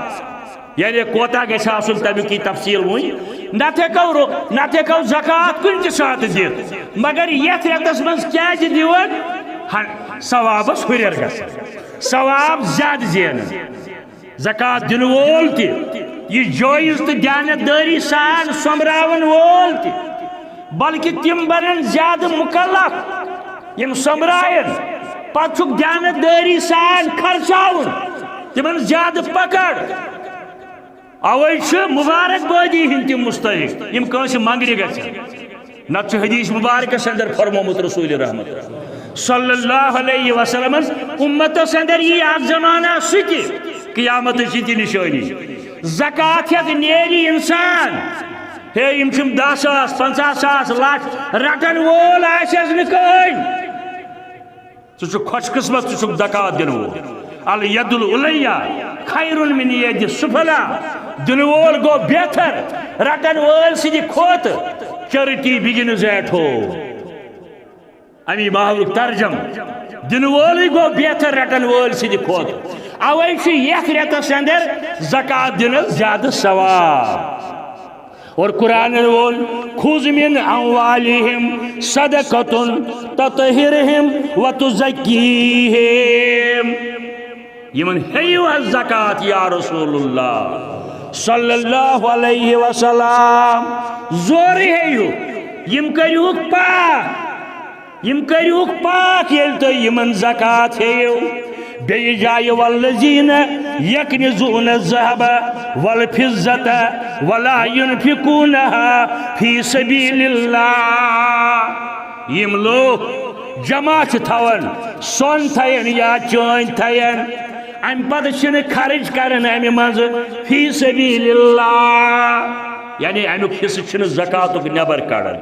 یعنی کوتاہ گژھِ آسُن، تمیُک یی تفصیل وُنۍ۔ نتہٕ ہیٚکو رو-، نتہٕ ہیٚکو زکوٰۃ کُنہِ تہِ ساتہٕ دِتھ، مگر یتھ رٮ۪تس منٛز کیازِ دِوان؟ ہن-، ثوابس ہُرٮ۪ر گژھان، ثواب زیادٕ زینان۔ زکوٰۃ دِنہٕ وول تہِ، یہِ جٲیز تہٕ دیانت دٲری سان سۄمبراون وول تہِ، بلکہِ تِم بنن زیادٕ مکلف، یِم سۄمبراین، پتہٕ چھُکھ دیانت دٲری سان خرچاوُن، تِمن زیادٕ پکڑ۔ اوے چھِ مبارک بٲدی ہٕنٛدۍ تِم مستحق، یِم کٲنٛسہِ منگنہِ گژھن۔ نتہٕ چھُ حدیث مبارکس اندر فرمومُت رسول رحمت صلی اللہ علیہ وسلمن، امتس اندر یی اکھ زمانہ سُہ تہِ، قیامتٕچ یہِ تہِ نشٲنی۔ زکوٰۃ ہٮ۪تھ نیری انسان، ہے، یِم چھِم دَہ ساس، پنٛژاہ ساس، لچھ رٹن وول آسٮ۪س نہٕ کٕہٕنۍ۔ ژٕ چھُکھ خۄش قسمت، ژٕ چھُکھ زکوٰۃ دِنہٕ وول۔ الید العلیا خیر من ید السفلی۔ دِنہٕ وول گوٚو بہتر رٹن وٲلۍ سٕنٛدِ کھۄتہٕ۔ Charity begins at home۔ امی محاورُک ترجم، دِنہٕ وولٕے گوٚو بہتر رٹن وٲلۍ سٕنٛدِ کھۄتہٕ۔ اوے چھُ یتھ رٮ۪تس اندر زکوٰۃ دِنس زیادٕ ثواب۔ اور قرآنن ووٚن، "خذ من اموالہم صدقۃ تطہرہم وتزکیہم۔" یِمن ہیٚیِو حظ زکوٰۃ یا رسول اللہ صلی اللہ علیہ وسلم، زورٕ ہیٚیِو، یِم کٔرِہُکھ پاک۔ یِم کٔرِہُکھ پاک ییٚلہِ تُہۍ یِمن زکوٰۃ ہیٚیِو۔ بیٚیہِ جایہِ، "والذین یکنزون الذہب والفضة ولا ینفقونها فی سبیل اللہ"۔ یِم لوٗکھ جمع چھِ تھاوان، سۄن تھاین یا چٲنۍ تھاین، امہِ پتہٕ چھِنہٕ خرٕچ کران امہِ منٛزٕ فی سبیل اللہ، یعنی امیُک حصہٕ چھِنہٕ زکوٰتُک نٮ۪بر کڑان۔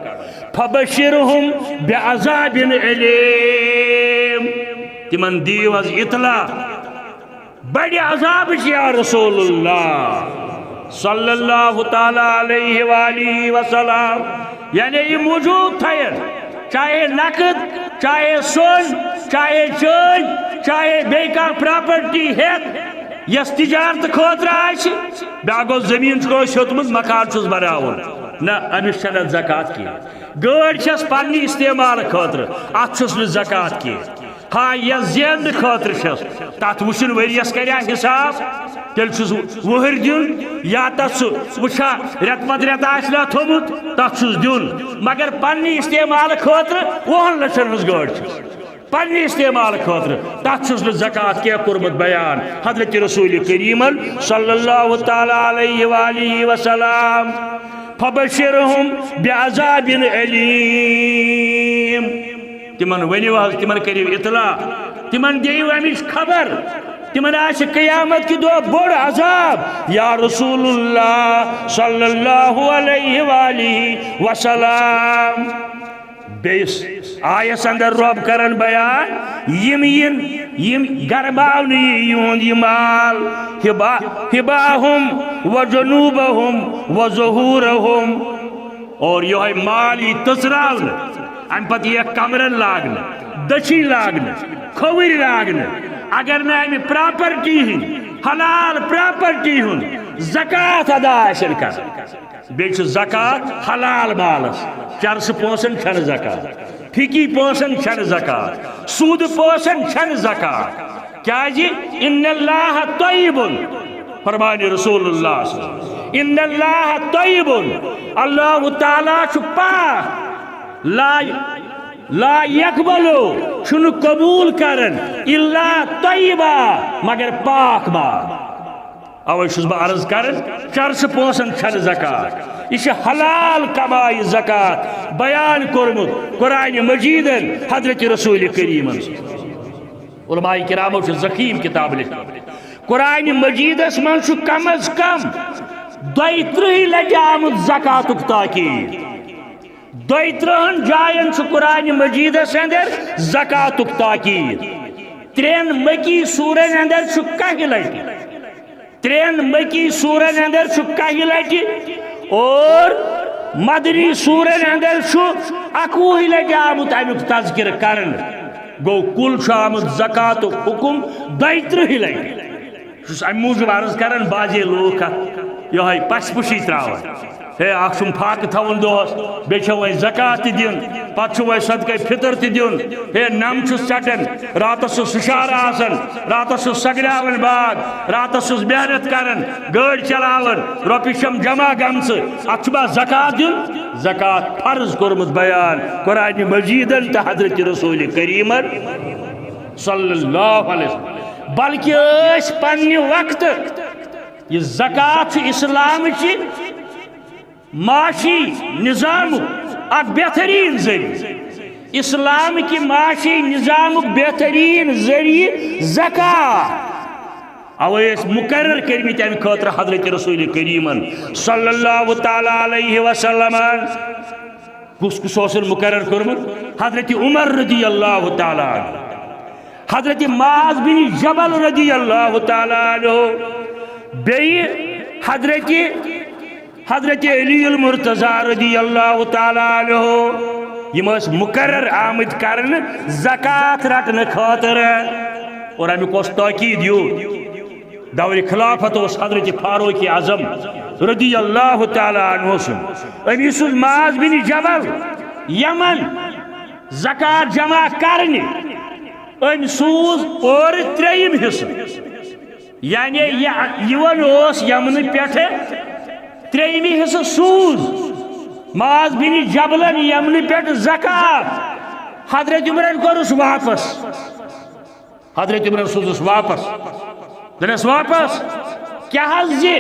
فبشرہم بعذاب علیم۔ تِمن دِیِو حظ اطلاع بڑِ عذابٕچ یا رسول اللہ صلی اللہ تعالیٰ علیہ وآلہ وسلم۔ یعنی یہِ موٗجوٗد تھاین، چاہے نقد، چاہے سۄن، چاہے چٲنۍ، چاہے بیٚیہِ کانٛہہ پراپرٹی ہٮ۪تھ، یۄس تجارت خٲطرٕ آسہِ، بیٛاکھ گوٚو زٔمیٖن چھُ کٲنٛسہِ ہیوٚتمُت، مکان چھُس بناوُن، نہ، أمِس چھَنہٕ اَتھ زکوٰۃ کینٛہہ۔ گٲڑۍ چھَس پننہِ استعمال خٲطرٕ، اَتھ چھُس نہٕ زکوٰۃ کینٛہہ۔ ہاں، یۄس زینہٕ خٲطرٕ چھَس، تَتھ وٕچھُن ؤریَس کَرِ ہا حساب، تیٚلہِ چھُس وُہٕرۍ دیُن، یا تَتھ سُہ وٕچھِ ہا رٮ۪تہٕ پتہٕ رٮ۪تہٕ آسہِ نا تھوٚمُت، تَتھ چھُس دیُن۔ مگر پننہِ استعمال خٲطرٕ وُہَن لَچھَن ہٕنٛز گٲڑۍ چھِ۔ پننہِ استعمال خٲطرٕ، تَتھ چھُس نہٕ زکوٰۃ کینٛہہ کوٚرمُت بیان۔ حضرت رسول کریمن صلی اللہ تعالیٰ علیہ وآلہ وسلم، فبشرہم بعذاب علیم۔ تِمن ؤنِو حظ، تِمن کٔرِو اطلاع، تِمن دِیِو اَمِچ خبر۔ تِمن آسہِ قیامت کہِ دۄہ بوٚڑ عذاب۔ یا رسول اللہ صلی اللہ علیہ وآلہ وسلم۔ بیٚیِس آیس اندر رب کرن بیان، یِم یِن، یِم گرماونہٕ یی یِہُنٛد یہِ مال، حبا-، حباہم و جنوبہم و ظہورہم۔ اور یہوے مال یی تٔژراونہٕ، امہِ پتہٕ ییہِ کمرن لاگنہٕ، دٔچھِنۍ لاگنہٕ، کھووٕرۍ لاگنہٕ۔ اگر نہٕ امہِ پراپرٹی ہٕنٛدۍ، حلال پراپرٹی ہُنٛد زکوٰۃ ادا آسن کران، بیٚیہِ چھُ زکوٰۃ حلال مالس، چرسہٕ پونٛسن چھنہٕ زکوٰۃ، فِکی پونٛسن چھنہٕ زکوٰۃ، سوٗدٕ پونٛسن چھنہٕ زکوٰۃ۔ کیازِ؟ ان اللہ طیب، فرمانہِ رسول اللہ صلی اللہ علیہ وسلم، ان اللہ طیب، اللہ تعالیٰ چھُ پاک، لا، لا یقبل، چھُنہٕ قبول کران، الا طیبا، مگر پاک مال۔ اوے چھُس بہٕ عرض کران، چرسہٕ پونٛسن چھنہٕ زکوٰۃ، یہِ چھِ حلال کمایہِ زکوٰۃ بیان کوٚرمُت قرآن مجیدن حضرت رسول کریمن۔ علماء کرامو چھُ زخیم کتاب لیکھمُت۔ قرآن مجیدس منٛز چھُ کم از کم دۄیہِ ترٕٛہہِ لٹہِ آمُت زکوٰتُک تاکید۔ دۄیہِ ترٕٛہن جاین چھُ قرآن مجیدس اندر زکوٰتُک تاکید۔ ترٛٮ۪ن مکی سورن اندر چھُ کاہہِ لٹہِ۔ ترٛٮ۪ن مکی سورن اندر چھُ کاہہِ لٹہِ اور مدنی سورن اندر چھُ اکوُہہِ لٹہِ آمُت امیُک تذکرٕ کرنہٕ۔ گوٚو، کُل چھُ آمُت زکوٰتُک حکم دۄیہِ ترٕٛہہِ لٹہِ۔ چھُس امہِ موٗجوٗب عرض کران، بعضے لوٗکھ اتھ یِہوٚے پسہِ پُشی تراوان۔ ہے، اکھ چھُم فاقہٕ تھاوُن دۄہس، بیٚیہِ چھےٚ وۄنۍ زکوٰۃ تہِ دیُن، پتہٕ چھُ وۄنۍ صدقے فطر تہِ دیُن۔ ہے، نم چھُس ژٹان، راتس چھُس ہُشار آسان، راتس چھُس سگراوان باغ، راتس چھُس محنت کران، گٲڑۍ چلاوان، رۄپیہِ چھم جمع گٔمژٕ، اتھ چھُ ما زکوٰۃ دیُن؟ زکوٰۃ فرض کوٚرمُت بیان قرآن مجیدن تہٕ حضرت رسول کریمن صلی اللہ علیہ وسلم۔ بلکہ ٲسۍ پننہِ وقتہٕ، یہِ زکوٰۃ چھُ اسلامٕچہِ معاشی نظامُک اکھ بہترین ذریعہ۔ اسلام کہِ معاشی نظامُک بہترین ذریعہ زکوٰۃ۔ اوے ٲسۍ مقرر کٔرمٕتۍ امہِ خٲطرٕ حضرت رسول کریمن صلی اللہ تعالیٰ علیہ وسلمن۔ کُس کُس اوسُن مقرر کوٚرمُت؟ حضرت عمر رضی اللہ تعالیٰ عنہ، حضرت معاذ بن جبل رضی اللہ تعالیٰ عنہ، بیٚیہِ حضرت، حضرت علی المرتضیٰ رضی اللہ تعالیٰ عنہ۔ یِم ٲسۍ مقرر آمٕتۍ کرنہٕ زکوٰۃ رٹنہٕ خٲطرٕ۔ اور امیُک اوس تاکید یوٗت، دورِ خلافت اوس حضرت فاروق اعظم رضی اللہ تعالیٰ عنہ سُنٛد۔ أمۍ سوٗز معاذ بن جبل یمن زکوٰۃ جمع کرنہِ۔ أمۍ سوٗز اورٕ ترٛیٚیِم حصہٕ، یعنی یہِ یِوان اوس یمنہٕ پٮ۪ٹھٕ ترٛیٚیِمہِ حصہٕ سوٗز معاذ بن جبلن یمنہٕ پٮ۪ٹھ زکوٰۃ۔ حضرت عمرن کوٚرُس واپس۔ حضرت عمرن سوٗزُس واپس۔ دوٚپنس، "واپس کیٛاہ حظ زِ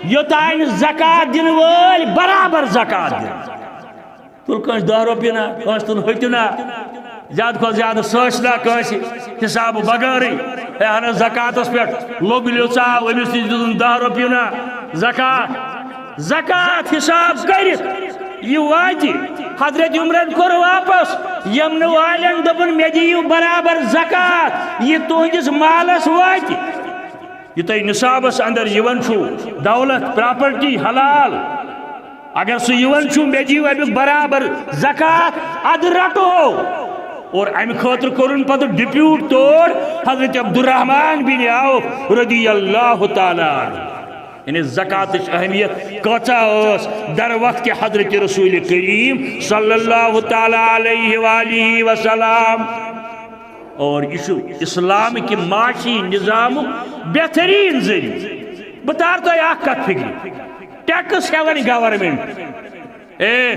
یوٚتام زکوٰۃ دِنہٕ وٲلۍ برابر زکوٰۃ دِن؟" تُل کٲنٛسہِ دَہ رۄپیہِ نا، کٲنٛسہِ تُل ہُتہِ نا، زیادٕ کھۄتہٕ زیادٕ سٲسۍ نا کٲنٛسہِ حسابہٕ بغٲرٕے۔ ہے اہن حظ، زکوٰتس پٮ۪ٹھ لوٚگ لیوٚژاو، أمِس نِش دیُتُن دَہ رۄپیہِ نا زکوٰۃ۔ زکوٰۃ حساب کٔرِتھ یہِ واتہِ۔ حضرت عمرن کوٚر واپس، یمنہٕ والٮ۪ن دوٚپُن، "مےٚ دِیِو برابر زکوٰۃ، یہِ تُہنٛدِس مالس واتہِ۔ یہِ تۄہہِ نصابس اندر یِوان چھُو، دولت، پراپرٹی، حلال، اگر سُہ یِوان چھُ، مےٚ دِیِو امیُک برابر زکوٰۃ، ادٕ رٹو۔" اور امہِ خٲطرٕ کوٚرُن پتہٕ ڈپیوٹ تور حضرت عبدالرحمان بن عوف رضی اللہ تعالیٰ عنہ۔ یعنی زکوٰتٕچ اہمیت کۭژاہ ٲس در وقت حضرت رسول کریم صلی اللہ تعالیٰ علیہ وآلہ وسلم۔ اور یہِ چھُ اسلام کہِ معاشی نظامُک بہترین ذریعہ۔ بہٕ تارٕ تۄہہِ اکھ کتھ فکرِ، ٹیکس ہٮ۪وان گورنمنٹ، اے،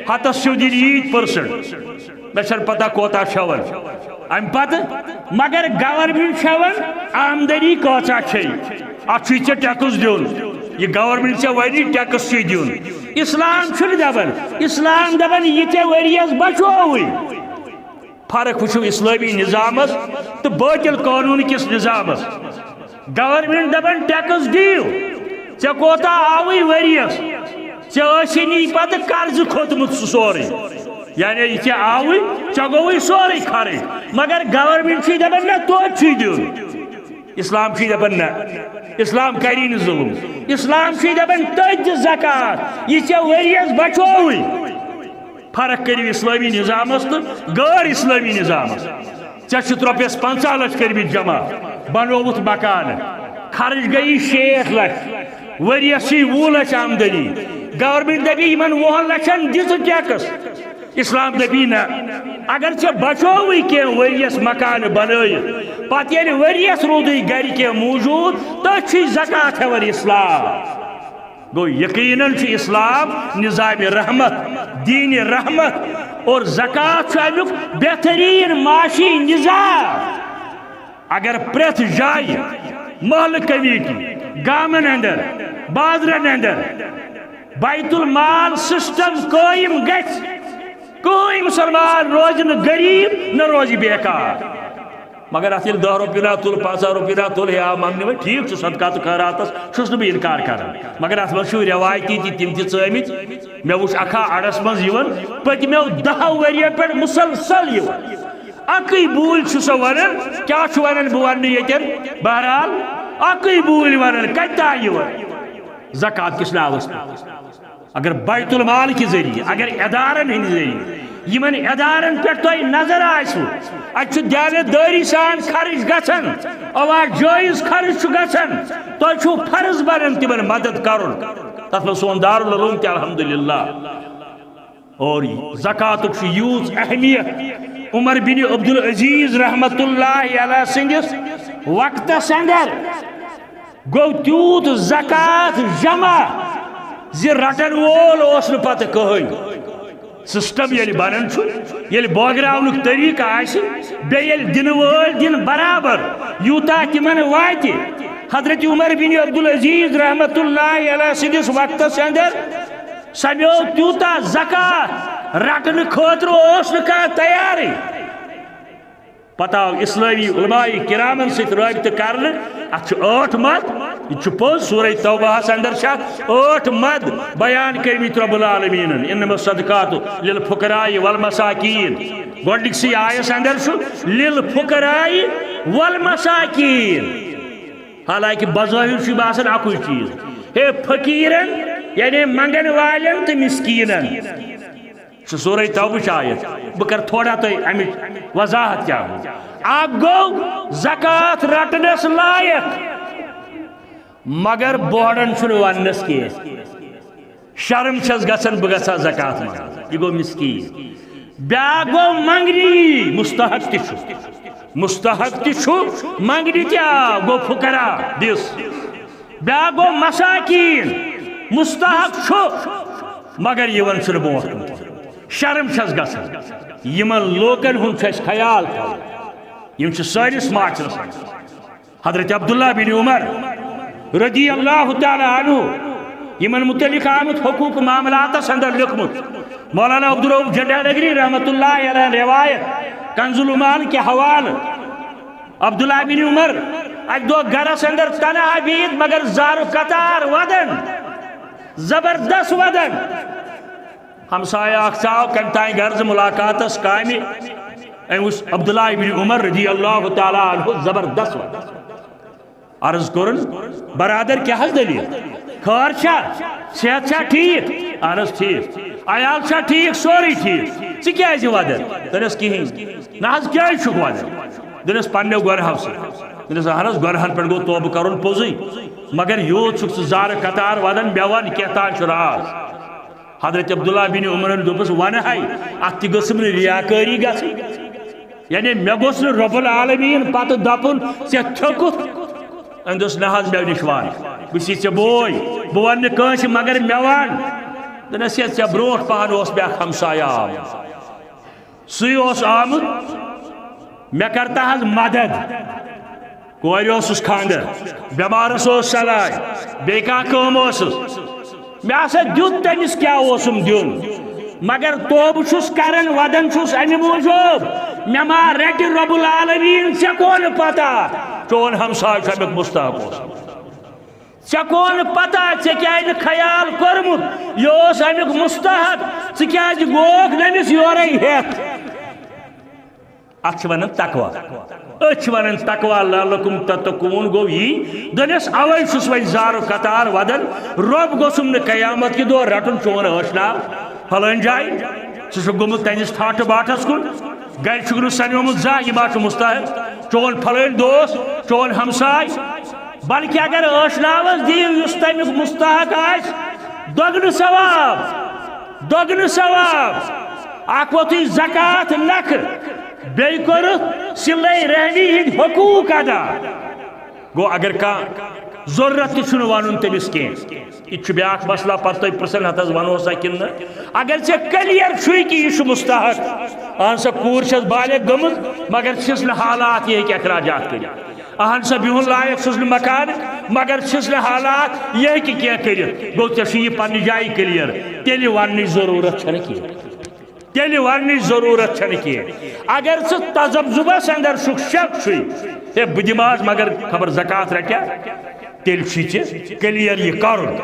ہتس چھِو دِنۍ ییٖتۍ پٔرسنٹ، مےٚ چھَنہٕ پتہ کوتاہ چھِ ہٮ۪وان۔ اَمہِ پتہٕ مگر گورنمنٹ چھِ ہٮ۪وان آمدنی کۭژاہ چھے، اَتھ چھُے ژےٚ ٹیکس دیُن۔ یہِ گورنمنٹ ژےٚ وَنہِ ٹیکس چھُے دیُن۔ اسلام چھُنہٕ دَپان، اسلام دَپان یہِ ژےٚ ؤریَس بچووُے۔ فرق وٕچھِو اسلٲمی نظامس تہٕ بٲطل قانوٗن کِس نظامس۔ گورنمنٹ دپان ٹیکس دِیو، ژےٚ کوتاہ آوٕے ؤریس؟ ژےٚ ٲسی نہٕ یہِ پتہٕ قرضہٕ کھوٚتمُت سُہ سورُے، یعنی یہِ ژےٚ آوٕے، ژےٚ گوٚوٕے سورُے خرٕچ۔ مگر گورنمنٹ چھُے دپان نہ، توتہِ چھُے دیُن۔ اسلام چھُے دپان نہ، اسلام کری نہٕ ظلم۔ اسلام چھُے دپان تٔتۍ دِ زکوٰۃ، یہِ ژےٚ ؤریس بچووٕے۔ فرق کٔرِو اسلٲمی نظامس تہٕ غٲر اسلٲمی نظامس۔ ژےٚ چھِتھ رۄپیس پنٛژاہ لچھ کٔرمٕتۍ جمع، بنووُتھ مکانہٕ، خرٕچ گٔیی شیٹھ لچھ، ؤریس چھِ وُہ لچھ آمدنی۔ گورنمنٹ دپی یِمن وُہن لچھن دِ ژٕ ٹیکس۔ اسلام دپی نہ، اگر ژےٚ بچووٕے کینٛہہ ؤریس مکانہٕ بنٲیِتھ، پتہٕ ییٚلہِ ؤریس روٗدُے گرِ کینٛہہ موٗجوٗد، تٔتھۍ چھُے زکوٰۃ ہٮ۪وان اسلام۔ گوٚو، یقیناً چھُ اسلام نظام رحمت، دین رحمت، اور زکوٰۃ چھُ امیُک بہترین معاشی نظام۔ اگر پرٛٮ۪تھ جایہِ، محلہٕ کمیٹی، گامن اندر، بازرن اندر بیت المال سسٹم قٲیِم گژھِ، کٕہٕنۍ مسلمان روزِ نہٕ غریب، نہ روزِ بیکار۔ مگر اتھ ییٚلہِ دَہ رۄپیہِ نہ تُل، پنٛژاہ رۄپیہِ نہ تُل، ہے آو منٛگنہٕ وۄنۍ، ٹھیٖک چھُ، صدقاتُک خیراتس چھُس نہٕ بہٕ انکار کران، مگر اتھ منٛز چھُ رٮ۪وایتی تہِ تِم تہِ ژٲمٕتۍ۔ مےٚ وُچھ اکھا اڑس منٛز یِوان، پٔتمیو دَہو ؤرۍیو پٮ۪ٹھ مسلسل یِوان۔ اکٕے بوٗلۍ چھُ سُہ ونان، کیٛاہ چھُ ونان بہٕ ونہٕ نہٕ ییٚتٮ۪ن، بہرحال اکٕے بوٗلۍ ونان، کتہِ تام یِوان؟ زکوٰۃ کِس ناوس پٮ۪ٹھ۔ اگر بیت المال کہِ ذٔریعہٕ، اگر ادارن ہٕنٛدِ ذٔریعہٕ، یِمن ادارن پٮ۪ٹھ تۄہہِ نظر آسِوٕ، اتہِ چھُ دیانت دٲری سان خرٕچ گژھان، اوا جٲیز خرٕچ چھُ گژھان، تۄہہِ چھُو فرض بنان تِمن مدد کرُن۔ تتھ منٛز سون دارالعلوم تہِ الحمدللہ۔ اور زکاتُک چھُ یوٗژ اہمیت۔ عمر بن عبدالعزیز رحمت اللہ علیہ سٕنٛدِس وقتس اندر گوٚو تیوٗت زکات جمع زِ رٹن وول اوس نہٕ پتہٕ کٕہٕنۍ۔ سسٹم ییٚلہِ بنان چھُ، ییٚلہِ بٲگراونُک طریٖقہٕ آسہِ، بیٚیہِ ییٚلہِ دِنہٕ وٲلۍ دِن برابر یوٗتاہ تِمن واتہِ، حضرت عمر بن عبدالعزیز رحمت اللہ علیہ سٕنٛدِس وقتس اندر سمیو تیوٗتاہ زکات، رٹنہٕ خٲطرٕ اوس نہٕ کانٛہہ تیارٕے۔ پتہٕ آو اسلٲمی علماء کرامن سۭتۍ رٲبطہٕ کرنہٕ۔ اتھ چھِ ٲٹھ مد، یہِ چھُ پوٚز، سورہ توبہس اندر چھِ اتھ ٲٹھ مد بیان کٔرمٕتۍ رب العالمینن، انما الصدقات للفقراء والمساکین۔ گۄڈنِکسٕے آیس اندر چھُ للفقراء والمساکین۔ حالانکہ بظٲہر چھُ باسان اکُے چیٖز، ہے فقیرن، یعنی منگن والٮ۪ن تہٕ مسکینن۔ سُہ سورہ توبہٕچ آیت۔ بہٕ کرٕ تھوڑا تۄہہِ امِچ وضاحت کیٛاہ گوٚو۔ اکھ گوٚو زکوٰۃ رٹنس لایق، مگر بوڑن چھُنہٕ وننس کینٛہہ۔ شرم چھس گژھان بہٕ گژھا زکوٰۃ منٛگُن۔ یہِ گوٚو مسکین۔ بیٛاکھ گوٚو منگنی، مستحق تہِ چھُ۔ مستحق تہِ چھُ، منگنہِ تہِ آو، گوٚو فقراء دِس۔ بیٛاکھ گوٚو مساکین، مستحق چھُ، مگر یِوان چھُنہٕ برونٛٹھ کُن۔ شرم چھس گژھان۔ یِمن لوٗکن ہُنٛد چھُ اَسہِ خیال تھاوُن۔ یِم چھِ سٲنِس معاشرس منٛز۔ حضرت عبداللہ بن عمر رضی اللہ تعالیٰ عنہ یِمن متعلق آمُت حقوق معاملاتس اندر لیوٚکھمُت۔ مولانا عبدالرؤف جنڈا نگری رحمت اللہ علیہ روایت کنز المال کہِ حوالہٕ۔ عبداللہ بن عمر اکہِ دۄہ گرس اندر تنہا بِہِتھ مگر زارٕ قطار ودان، زبردست ودان۔ ہمسایہ اکھ ژاو کمہِ تام غرض ملاقاتس کامہِ۔ أمۍ وُچھ عبداللہ ابن عمر رضی اللہ تعالیٰ عنہ زبردست ودان۔ عرض کوٚرُن، برادر، کیٛاہ حظ دٔلیٖل؟ خٲر چھا؟ صحت چھا ٹھیٖک؟ اہن حظ ٹھیٖک۔ عیال چھا ٹھیٖک؟ سورُے ٹھیٖک۔ ژٕ کیٛازِ ودان؟ دوٚپنس، کِہیٖنۍ۔ نہ حظ، کیٛازِ چھُکھ ودان؟ دوٚپنس، پننیو گۄنہو سۭتۍ۔ دوٚپنس، اہن حظ، گۄنہن پٮ۪ٹھ گوٚو توبہٕ کرُن پوٚزُے، مگر یوٗت چھُکھ ژٕ زارٕ قطار ودان، مےٚ ون کینٛہہ تام چھُ راز۔ حضرت عبداللہ بن عمرن دوٚپُس، ونہٕ ہے، اتھ تہِ گٔژھٕم نہٕ ریاکٲری گژھٕنۍ۔ یعنی مےٚ گوٚژھ نہٕ رب العالمین پتہٕ دپُن، ژےٚ تھوٚکُتھ۔ أمۍ دوٚپُس، نہ حظ، مےٚ نِش ون، بہٕ چھُسے ژےٚ بوے، بہٕ ونہٕ نہٕ کٲنٛسہِ مگر مےٚ ون۔ دوٚپنس، ہے، ژےٚ برونٛٹھ پہن اوس بیٛاکھ ہمسایہِ آمُت، سُے اوس آمُت، مےٚ کرتا حظ مدد۔ کورِ اوسُس خانٛدر، بٮ۪مارس اوس علاج، بیٚیہِ کانٛہہ کٲم ٲسٕس۔ مےٚ ہسا دیُت تٔمِس کیٛاہ اوسُم دیُن، مگر توبہٕ چھُس کران، ودان چھُس امہِ موٗجوٗب، مےٚ ما رٹہِ رب العالمین، ژےٚ کونہٕ پتہ؟ چون ہمسایہِ چھُ اَمیُک مستحق اوس۔ ژےٚ کون پتہ، ژےٚ کیٛازِ نہٕ خیال کوٚرمُت؟ یہِ اوس اَمیُک مستحق، ژٕ کیٛازِ گوکھ نہٕ أمِس یورَے ہٮ۪تھ؟ اَتھ چھِ وَنان تقویٰ۔ أتھۍ چھِ وَنان تقویٰ، لعلکم تتقون۔ گوٚو یی، دوٚپنَس، اَوَے چھُس وۄنۍ زارٕ قطار وَدان، رۄب گوٚژھُم نہٕ قیامت کہِ دۄہ رَٹُن چون ٲشناو پھلٲنۍ جایہِ۔ ژٕ چھُکھ گوٚمُت تَمِس ٹھاٹھٕ باٹھَس کُن، گَرِ چھُکھ نہٕ سَنیومُت زانٛہہ، یہِ ما چھُ مستحق؟ چون پھلٲنۍ دوس، چون ہمساے، بلکہ اگر ٲشناوس دِیِو یُس تَمیُک مستحق آسہِ، دۄگنہٕ ثواب، دۄگنہٕ ثواب۔ اکھ ووٚتھُے زکوٰۃ نکھٕ، بیٚیہِ کوٚرُتھ صلہ رحمی ہٕنٛدۍ حقوٗق ادا۔ گوٚو اگر کانٛہہ ضروٗرت تہِ چھُنہٕ وَنُن تٔمِس کینٛہہ۔ یہِ تہِ چھُ بیٛاکھ مسئلہ، پتہٕ تُہۍ پرٛژھن ہتس وَنہوسا کِنہٕ نہٕ۔ اگر ژےٚ clear چھُے کہِ یہِ چھُ مستحق، اہن سا کوٗر چھَس بالغ گٔمٕژ، مگر چھِس نہٕ حالات یہِ ہیٚکہِ اخراجات کٔرِتھ۔ اہن سا بِہُن لایق چھُس نہٕ مکان، مگر چھِس نہٕ حالات یہِ ہیٚکہِ کینٛہہ کٔرِتھ۔ گوٚو ژےٚ چھُ یہِ پننہِ جایہِ clear، تیٚلہِ وَننٕچ ضروٗرت چھَنہٕ کینٛہہ۔ تیٚلہِ وننٕچ ضروٗرت چھنہٕ کینٛہہ۔ اگر ژٕ تذبذبس اندر چھُکھ، شک چھُے، ہے، بہٕ دِمہٕ آز، مگر خبر زکوٰۃ رٹیا، تیٚلہِ چھُے ژےٚ clear یہِ کرُن۔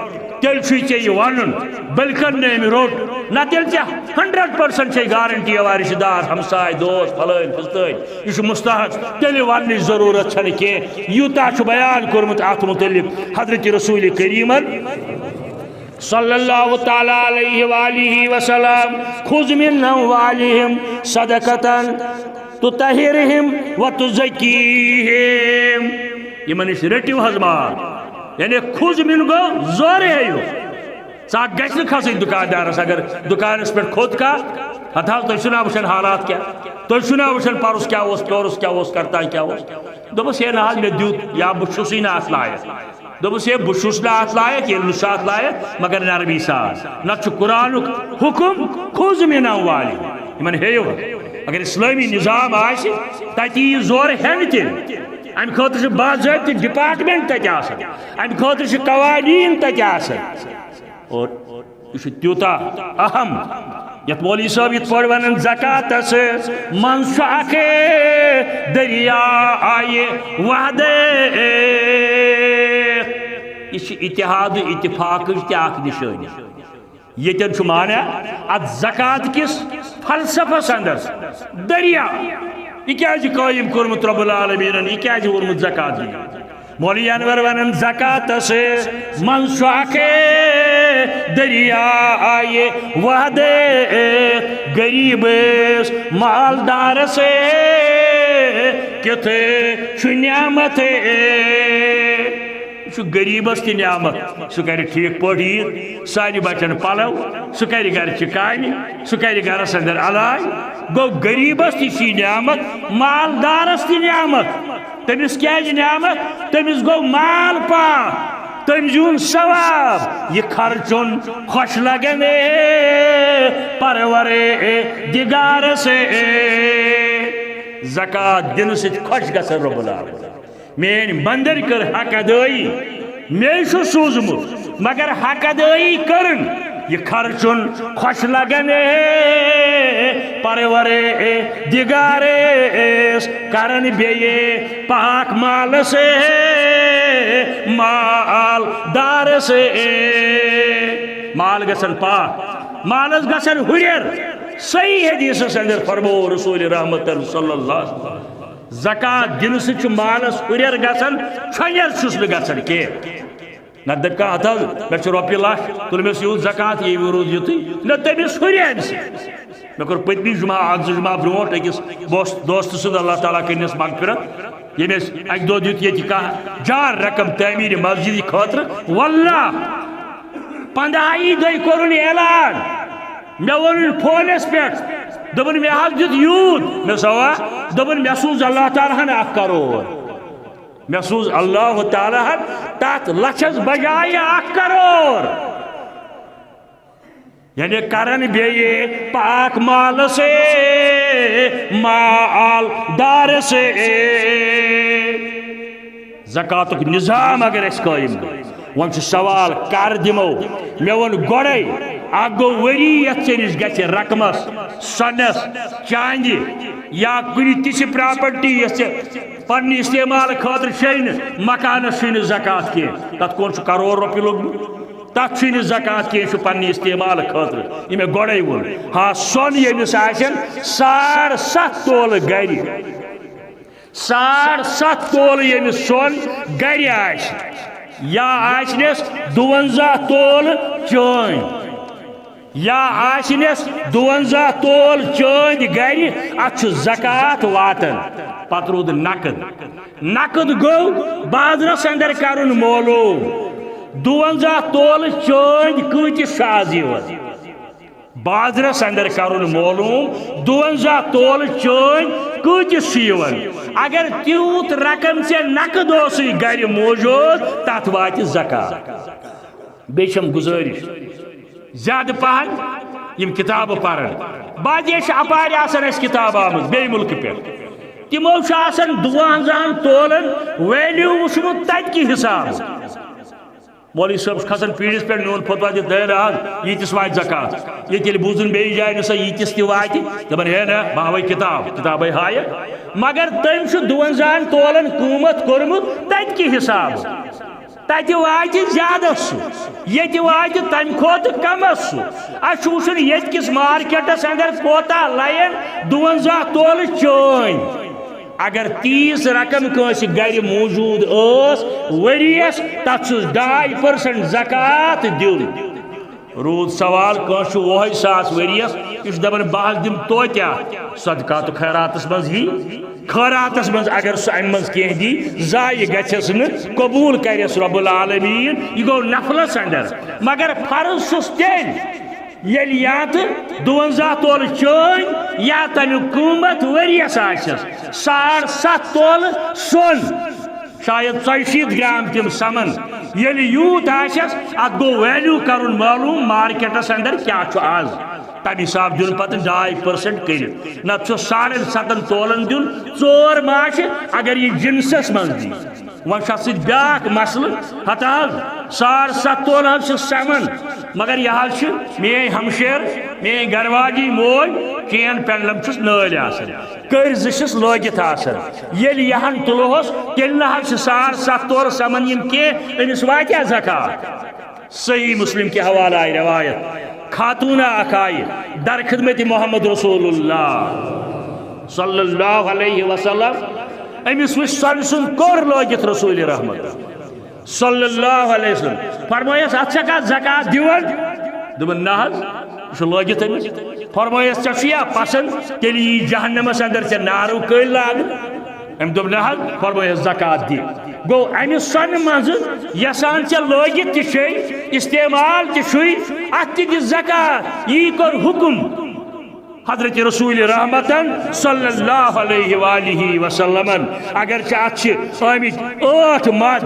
تیٚلہِ چھُے ژےٚ یہِ ونُن، بلکن نہٕ أمۍ روٚٹ۔ نہ تیٚلہِ ژےٚ hundred percent چھے guarantee یہِ رشتہٕ دار، ہمساے، دوس، فلٲنۍ، فستٲنۍ، یہِ چھُ مستحق۔ تیٚلہِ وننٕچ ضروٗرت چھنہٕ کینٛہہ۔ یوٗتاہ چھُ بیان کوٚرمُت اتھ متعلق حضرت رسول کریمن صلی اللہ تعالیٰ علیہ وآلہ وسلم، خذ من اموالہم صدقۃ تطہرہم وتزکیہم۔ یِمن نِش رٔٹِو حظ مال، یعنی خذ من گوٚو زورٕ ہیٚیِو۔ ژکھ گژھِ نہٕ کھسٕنۍ دُکاندارس، اگر دُکانس پٮ۪ٹھ کھوٚت کانٛہہ، ہتہٕ حظ تُہۍ چھِو نا وٕچھان حالات کیٛاہ، تُہۍ چھِو نا وٕچھان پرُس کیٛاہ اوس، پیورُس کیٛاہ اوس، کرتاے کیٛاہ اوس۔ دوٚپُس، ہے نہ حظ، مےٚ دیُت، یا بہٕ چھُسٕے نہٕ اتھ لایق۔ دوٚپُس، ہے، بہٕ چھُس نہٕ اتھ لایق، ییٚلہِ نہٕ چھُ اتھ لایق، مگر نرمی سان۔ نتہٕ چھُ قرآنُک حُکم، خذ من اموالہم۔ یِمن ہیٚیِو۔ اگر اسلٲمی نظام آسہِ، تتہِ یی زورٕ ہٮ۪نہٕ تہِ۔ امہِ خٲطرٕ چھِ باضٲبطہٕ department تتہِ آسان۔ امہِ خٲطرٕ چھِ قوانیٖن تتہِ آسان۔ اور یہِ چھُ تیوٗتاہ اہم، یتھ مولوی صٲب یِتھ پٲٹھۍ ونان، زکاتس منٛز چھُ اکھ دٔریاے وحدت۔ یہِ چھِ اتحاد و اتفاقٕچ تہِ اکھ نشٲنی۔ ییٚتٮ۪ن چھُ معنی اتھ زکات کِس فلسفس اندر، دریا۔ یہِ کیازِ قٲیِم کوٚرمُت رب العالمیٖنن؟ یہِ کیازِ ووٚنمُت زکات دِیِو؟ مولوی انور ونان، زکاتس منٛز چھُ اکھ دٔریاے وحدت، غریبس مالدارس کیُتھ چھُ نعمت۔ یہِ چھُ غریبس تہِ نعمت، سُہ کرِ ٹھیٖک پٲٹھۍ عیٖد، سانہِ بچن پلو، سُہ کرِ گرچہِ کامہِ، سُہ کرِ گرس اندر علاج۔ گوٚو غریبس تہِ چھِ یہِ نعمت، مالدارس تہِ نعمت۔ تٔمِس کیازِ نعمت؟ تٔمِس گوٚو مال پاک، تٔمۍ زیوٗن ثواب۔ یہِ خرچُن خۄش لگان پروردگارس۔ زکات دِنہٕ سۭتۍ خۄش گژھان رب العالمین۔ میٲنۍ بندر کٔر حق ادٲیی، مے چھُ سوٗزمُت، مگر حق ادٲیی کٔرٕن۔ یہِ خرچُن خۄش لگان پروردگارس، کرن بیٚیہِ پاک مالس، مال دارس۔ مال گژھن پاک، مالس گژھن ہُرٮ۪ر۔ صحیح حدیثس اندر فرموو رسول رحمت صلی اللہ علیہ وسلم، زکات دِنہٕ سۭتۍ چھُ مالس ہُرٮ۪ر گژھان، ژھۄنٮ۪ر چھُس نہٕ گژھان کینٛہہ۔ نتہٕ دپہِ کانٛہہ، ہتہٕ حظ، مےٚ چھُ رۄپیہِ لچھ، تُل مےٚ سُہ یوٗت زکات، یہِ روٗد یُتھُے۔ نہ، تٔمِس ہُرِ امہِ سۭتۍ۔ مےٚ کوٚر پٔتمہِ جمعہ، اکھ زٕ جمعہ برونٛٹھ أکِس بوس-، دوستہٕ سُنٛد، اللہ تعالیٰ کٔرنَس مغفرت، ییٚمۍ اَسہِ اکہِ دۄہ دیُت ییٚتہِ کانٛہہ جار رقم تعمیٖرِ مسجدِ خٲطرٕ۔ واللہ، پندہاہی دۄہہِ کوٚرُن اعلان، مےٚ ووٚنُن فونس پٮ۪ٹھ، دوٚپُن، مےٚ حظ دیُت یوٗت۔ مےٚ سوا، دوٚپُن، مےٚ سوٗز اللہ تعالیٰ ہن اکھ کرور۔ مےٚ سوٗز اللہ تعالیٰ ہن تتھ لچھس بجایہِ اکھ کرور۔ یعنی کرن بیٚیہِ پاک مالس، مال دارس۔ زکاتُک نظام اگر أسۍ قٲیِم کرو، وۄنۍ چھُ سوال، کر دِمو؟ مےٚ ووٚن گۄڈے، اکھ گوٚو ؤری یتھ ژےٚ نِش گژھِ رقمس، سۄنس، چاندِ یا کُنہِ تِژھِ پراپرٹی یۄس ژےٚ پننہِ استعمال خٲطرٕ چھے نہٕ، مکانس چھُے نہٕ زکوٰۃ کینٛہہ، تتھ کون چھُ کرور رۄپیہِ لوٚگمُت؟ تتھ چھُے نہٕ زکوٰۃ کینٛہہ، یہِ چھُ پننہِ استعمال خٲطرٕ۔ یہِ مےٚ گۄڈے ووٚن، ہا، سۄن ییٚمِس آسن ساڑ ستھ تولہٕ گرِ، ساڑ ستھ تولہٕ ییٚمِس سۄن گرِ آسہِ، یا آسنس دُونزہ تولہٕ چٲنۍ، یا آسنس دُونزہ تولہٕ چٲنۍ گرِ، اتھ چھُ زکوٰۃ واتان۔ پتہٕ روٗد نقد۔ نقد گوٚو بازرس اندر کرُن معلوم، دُونزہ تولہٕ چٲنۍ کۭتِس چھُ از یِوان؟ بازرس اندر کرُن معلوم، دُونزہ تولہٕ چٲنۍ کۭتِس چھُ یِوان۔ اگر تیوٗت رقم ژےٚ نقد اوسُے گرِ موجود، تتھ واتہِ زکوٰۃ۔ بیٚیہِ چھم گُزٲرِش، زیادٕ پہن یِم کتابہٕ پرن۔ بعضے چھِ اپارِ آسان اَسہِ کتاب آمٕژ بیٚیہِ مُلکہٕ پٮ۪ٹھ، تِمو چھُ آسان دُوَنزاہن تولن ویلیو وُچھمُت تتہِ کہِ حساب۔ مولوی صٲب چھُ کھسان پیٖرِس پٮ۪ٹھ، میون فتوا دِتھ، ہے نہ حظ، ییٖتِس واتہِ زکوٰۃ۔ ییٚتہِ ییٚلہِ بوٗزُن بیٚیِس جایہِ نہ سا ییٖتِس تہِ واتہِ، دَپان، ہے نہ، بہٕ ہاوَے کِتاب، کِتابَے ہایَکھ۔ مگر تٔمۍ چھُ دُوَنزاہَن تولَن قۭمَتھ کوٚرمُت تَتہِ کہِ حسابہٕ۔ تَتہِ واتہِ زیادَس سُہ، ییٚتہِ واتہِ تَمہِ کھۄتہٕ کَمَس سُہ۔ اَسہِ چھُ وٕچھُن ییٚتہِ کِس مارکیٹَس اَندَر کوتاہ لَیَن دُوَنزاہ تولہٕ چٲنۍ۔ اگر تیٖژ رقم کٲنٛسہِ گرِ موجود ٲس ؤریَس، تَتھ چھُس ڈاے پٔرسنٹ زکوٰۃ دیُن۔ روٗد سوال، کٲنٛسہِ چھُ وُہَے ساس ؤریَس، یہِ چھُ دَپان، بہٕ حظ دِمہٕ توتہِ اَتھ صدقہ تہٕ خیراتَس منٛز یی۔ خیراتَس منٛز اگر سُہ اَمہِ منٛز کینٛہہ دی، ضایع گژھٮ۪س نہٕ، قبوٗل کَرٮ۪س رب العالمین، یہِ گوٚو نفلَس اندر۔ مگر فرض چھُس تیٚلہِ، ییٚلہِ یا تہٕ دُوَنزاہ تولہٕ چٲنۍ یا تَمیُک قۭمَتھ ؤریَس آسٮ۪س ساڑ ستھ تولہٕ سۄن، شاید ژۄیہِ شیٖتھ گرام تِم سَمَن۔ ییٚلہِ یوٗت آسٮ۪س، اَتھ گوٚو ویلیو کَرُن معلوٗم مارکیٹَس اندر کیٛاہ چھُ آز۔ تَمہِ حساب دیُن پَتہٕ ڈاے پٔرسنٹ کٔرِتھ، نَتہٕ چھُ ساڑَن سَتَن تولَن دیُن ژور ماچھِ، اگر یہِ جنسَس منٛز دی۔ وۄنۍ چھُ اَتھ سۭتۍ بیٛاکھ مسلہٕ، ہتہٕ حظ، ساڑ ستھ تولہٕ حظ چھِ سَمَن، مگر یہِ حظ چھِ میٛٲنۍ ہمشیر، میٛٲنۍ گرٕ واجی موج، چین پینڈلم چھُس نٲلۍ آسان، کٔرۍ زٕ چھِس لٲگِتھ آسان۔ ییٚلہِ یہِ ہن تُلہوس، تیٚلہِ نہ حظ چھِ ساڑ ستھ تولہٕ سَمَن یِم کینٛہہ، أمِس واتیٛا زکوٰۃ؟ صحیح مسلم کہِ حوالہٕ آیہِ روایت، خاتوٗنہ اکھ آیہِ در خدمت محمد رسول اللہ صلی اللہ علیہ وسلم، أمِس وٕچھ سۄنہٕ سُنٛد کوٚر لٲگِتھ رسول رحمت صلی اللہ علیہ وسلم۔ فرمٲیس، "اتھ چھکھا زکوٰۃ دِوان؟" دوٚپُن، "نہ حظ، یہِ چھُ لٲگِتھ أمِس۔" فرمٲیس، "ژےٚ چھُیا پسند تیٚلہِ یی جہنمس اندر ژےٚ نارو کٔلۍ لاگنہٕ؟" أمۍ دوٚپ، "نہ حظ۔" فرمٲیس، "زکوٰۃ دِ۔" گوٚو، امہِ سۄنہٕ منٛزٕ یژھان ژےٚ لٲگِتھ تہِ چھے، استعمال تہِ چھُے، اتھ تہِ دِ زکوٰۃ۔ یی کوٚر حکم۔ حضرت رسول رحمتن صلی اللہ علیہ وآلہ وسلمن، اگرچہ اتھ چھِ آمٕتۍ ٲٹھ مد،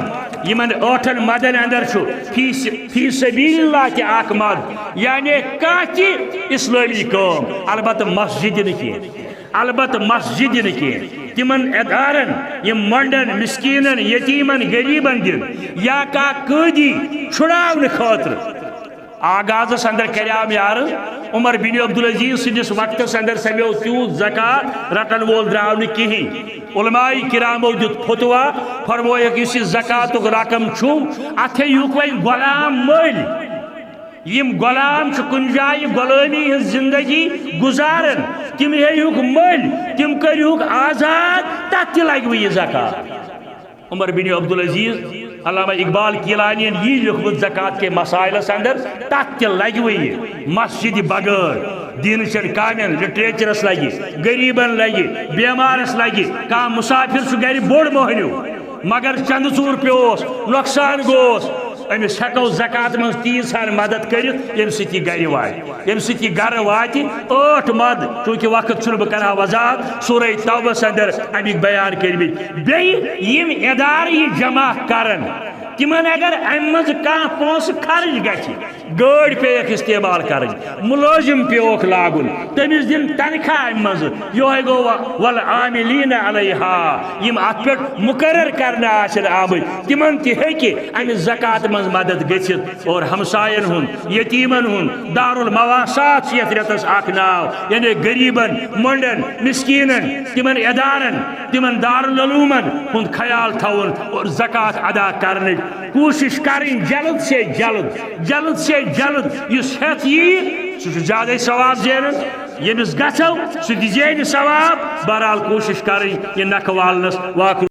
یِمن ٲٹھن مدن اندر چھُ فی س-، فی سبیل اللہ تہِ اکھ مد، یعنی کانٛہہ تہِ اسلٲمی کٲم، البتہ مسجد نہٕ کینٛہہ، البتہ مسجد نہٕ کینٛہہ، تِمن ادارن، یِم مۄنڈن، مسکیٖنن، یتیٖمن، غریٖبن دِن، یا کانٛہہ قٲدی چھُڑاونہٕ خٲطرٕ۔ آغازس اندر کریام عرض، عمر بن عبدالعزیز سٕنٛدِس وقتس اندر سمیو تیوٗت زکوٰۃ رٹن وول درٛاو نہٕ کِہیٖنۍ۔ علماء کرامو دیُت فتوا، فرمووُکھ، یُس یہِ زکوٰتُک رقم چھُ، اتھ ہیٚیِہُکھ وۄنۍ غلام مٔلۍ۔ یِم غلام چھِ کُنہِ جایہِ غلٲمی ہٕنٛز زندگی گُزاران، تِم ہیٚیِہُکھ مٔلۍ، تِم کٔرِہُکھ آزاد، تتھ تہِ لگہِ وۄنۍ یہِ زکوٰۃ۔ عمر بن عبدالعزیز، علامہ اقبال گیلانین یی لیوٗکھمُت زکوٰۃ کے مسائلس اندر، تتھ تہِ لگہِ وۄنۍ یہِ مسجد بغٲر، دیٖنہٕ چٮ۪ن کامٮ۪ن، لٹریچرس لگہِ، غریبن لگہِ، بیمارس لگہِ، کانٛہہ مسافر چھُ گرِ بوٚڑ مٔہنیو، مگر چندٕ ژوٗر پیوس، نۄقصان گوس، أمِس ہٮ۪کو زکوٰۃ منٛز تیٖژ ہن مدد کٔرِتھ، ییٚمہِ سۭتۍ یہِ گرِ واتہِ۔ ییٚمہِ سۭتۍ یہِ گرٕ واتہِ ٲٹھ مد، چوٗنٛکہِ وقت چھُنہٕ، بہٕ کرٕ ہا وضاحت، سورہ توبس اندر امیِکۍ بیان کٔرمٕتۍ۔ بیٚیہِ یِم ادارٕ یہِ جمع کرن، تِمن اگر امہِ منٛز کانٛہہ پونٛسہٕ خرٕچ گژھِ، گٲڑۍ پیٚیَکھ استعمال کرٕنۍ، مُلٲزِم پیٚوکھ لاگُن، تٔمِس دِن تنخواہ امہِ منٛزٕ، یِہوٚے گوٚو و-، والعاملین علیہا، یِم اتھ پٮ۪ٹھ مُقرر کرنہٕ آسن آمٕتۍ، تِمن تہِ ہیٚکہِ امہِ زکوٰۃ منٛز مدد گٔژھِتھ۔ اور ہمساین ہُنٛد، یتیمن ہُنٛد، دارالمواسات چھُ یتھ رٮ۪تس اکھ ناو، یعنی غریبن، مۄنڈن، مسکینن، تِمن ادارن، تِمن دارالعلومن ہُنٛد خیال تھاوُن اور زکوٰۃ ادا کرنٕچ کوٗشِش کرٕنۍ، جلد سے جلد، جلد سے جلد یُس ہٮ۪تھ ییہِ، سُہ چھُ زیادَے ثواب زینان، ییٚمِس گژھو، سُہ تہِ زینہِ ثواب۔ بہرحال، کوٗشِش کرٕنۍ یہِ نکھٕ والنَس۔ واخر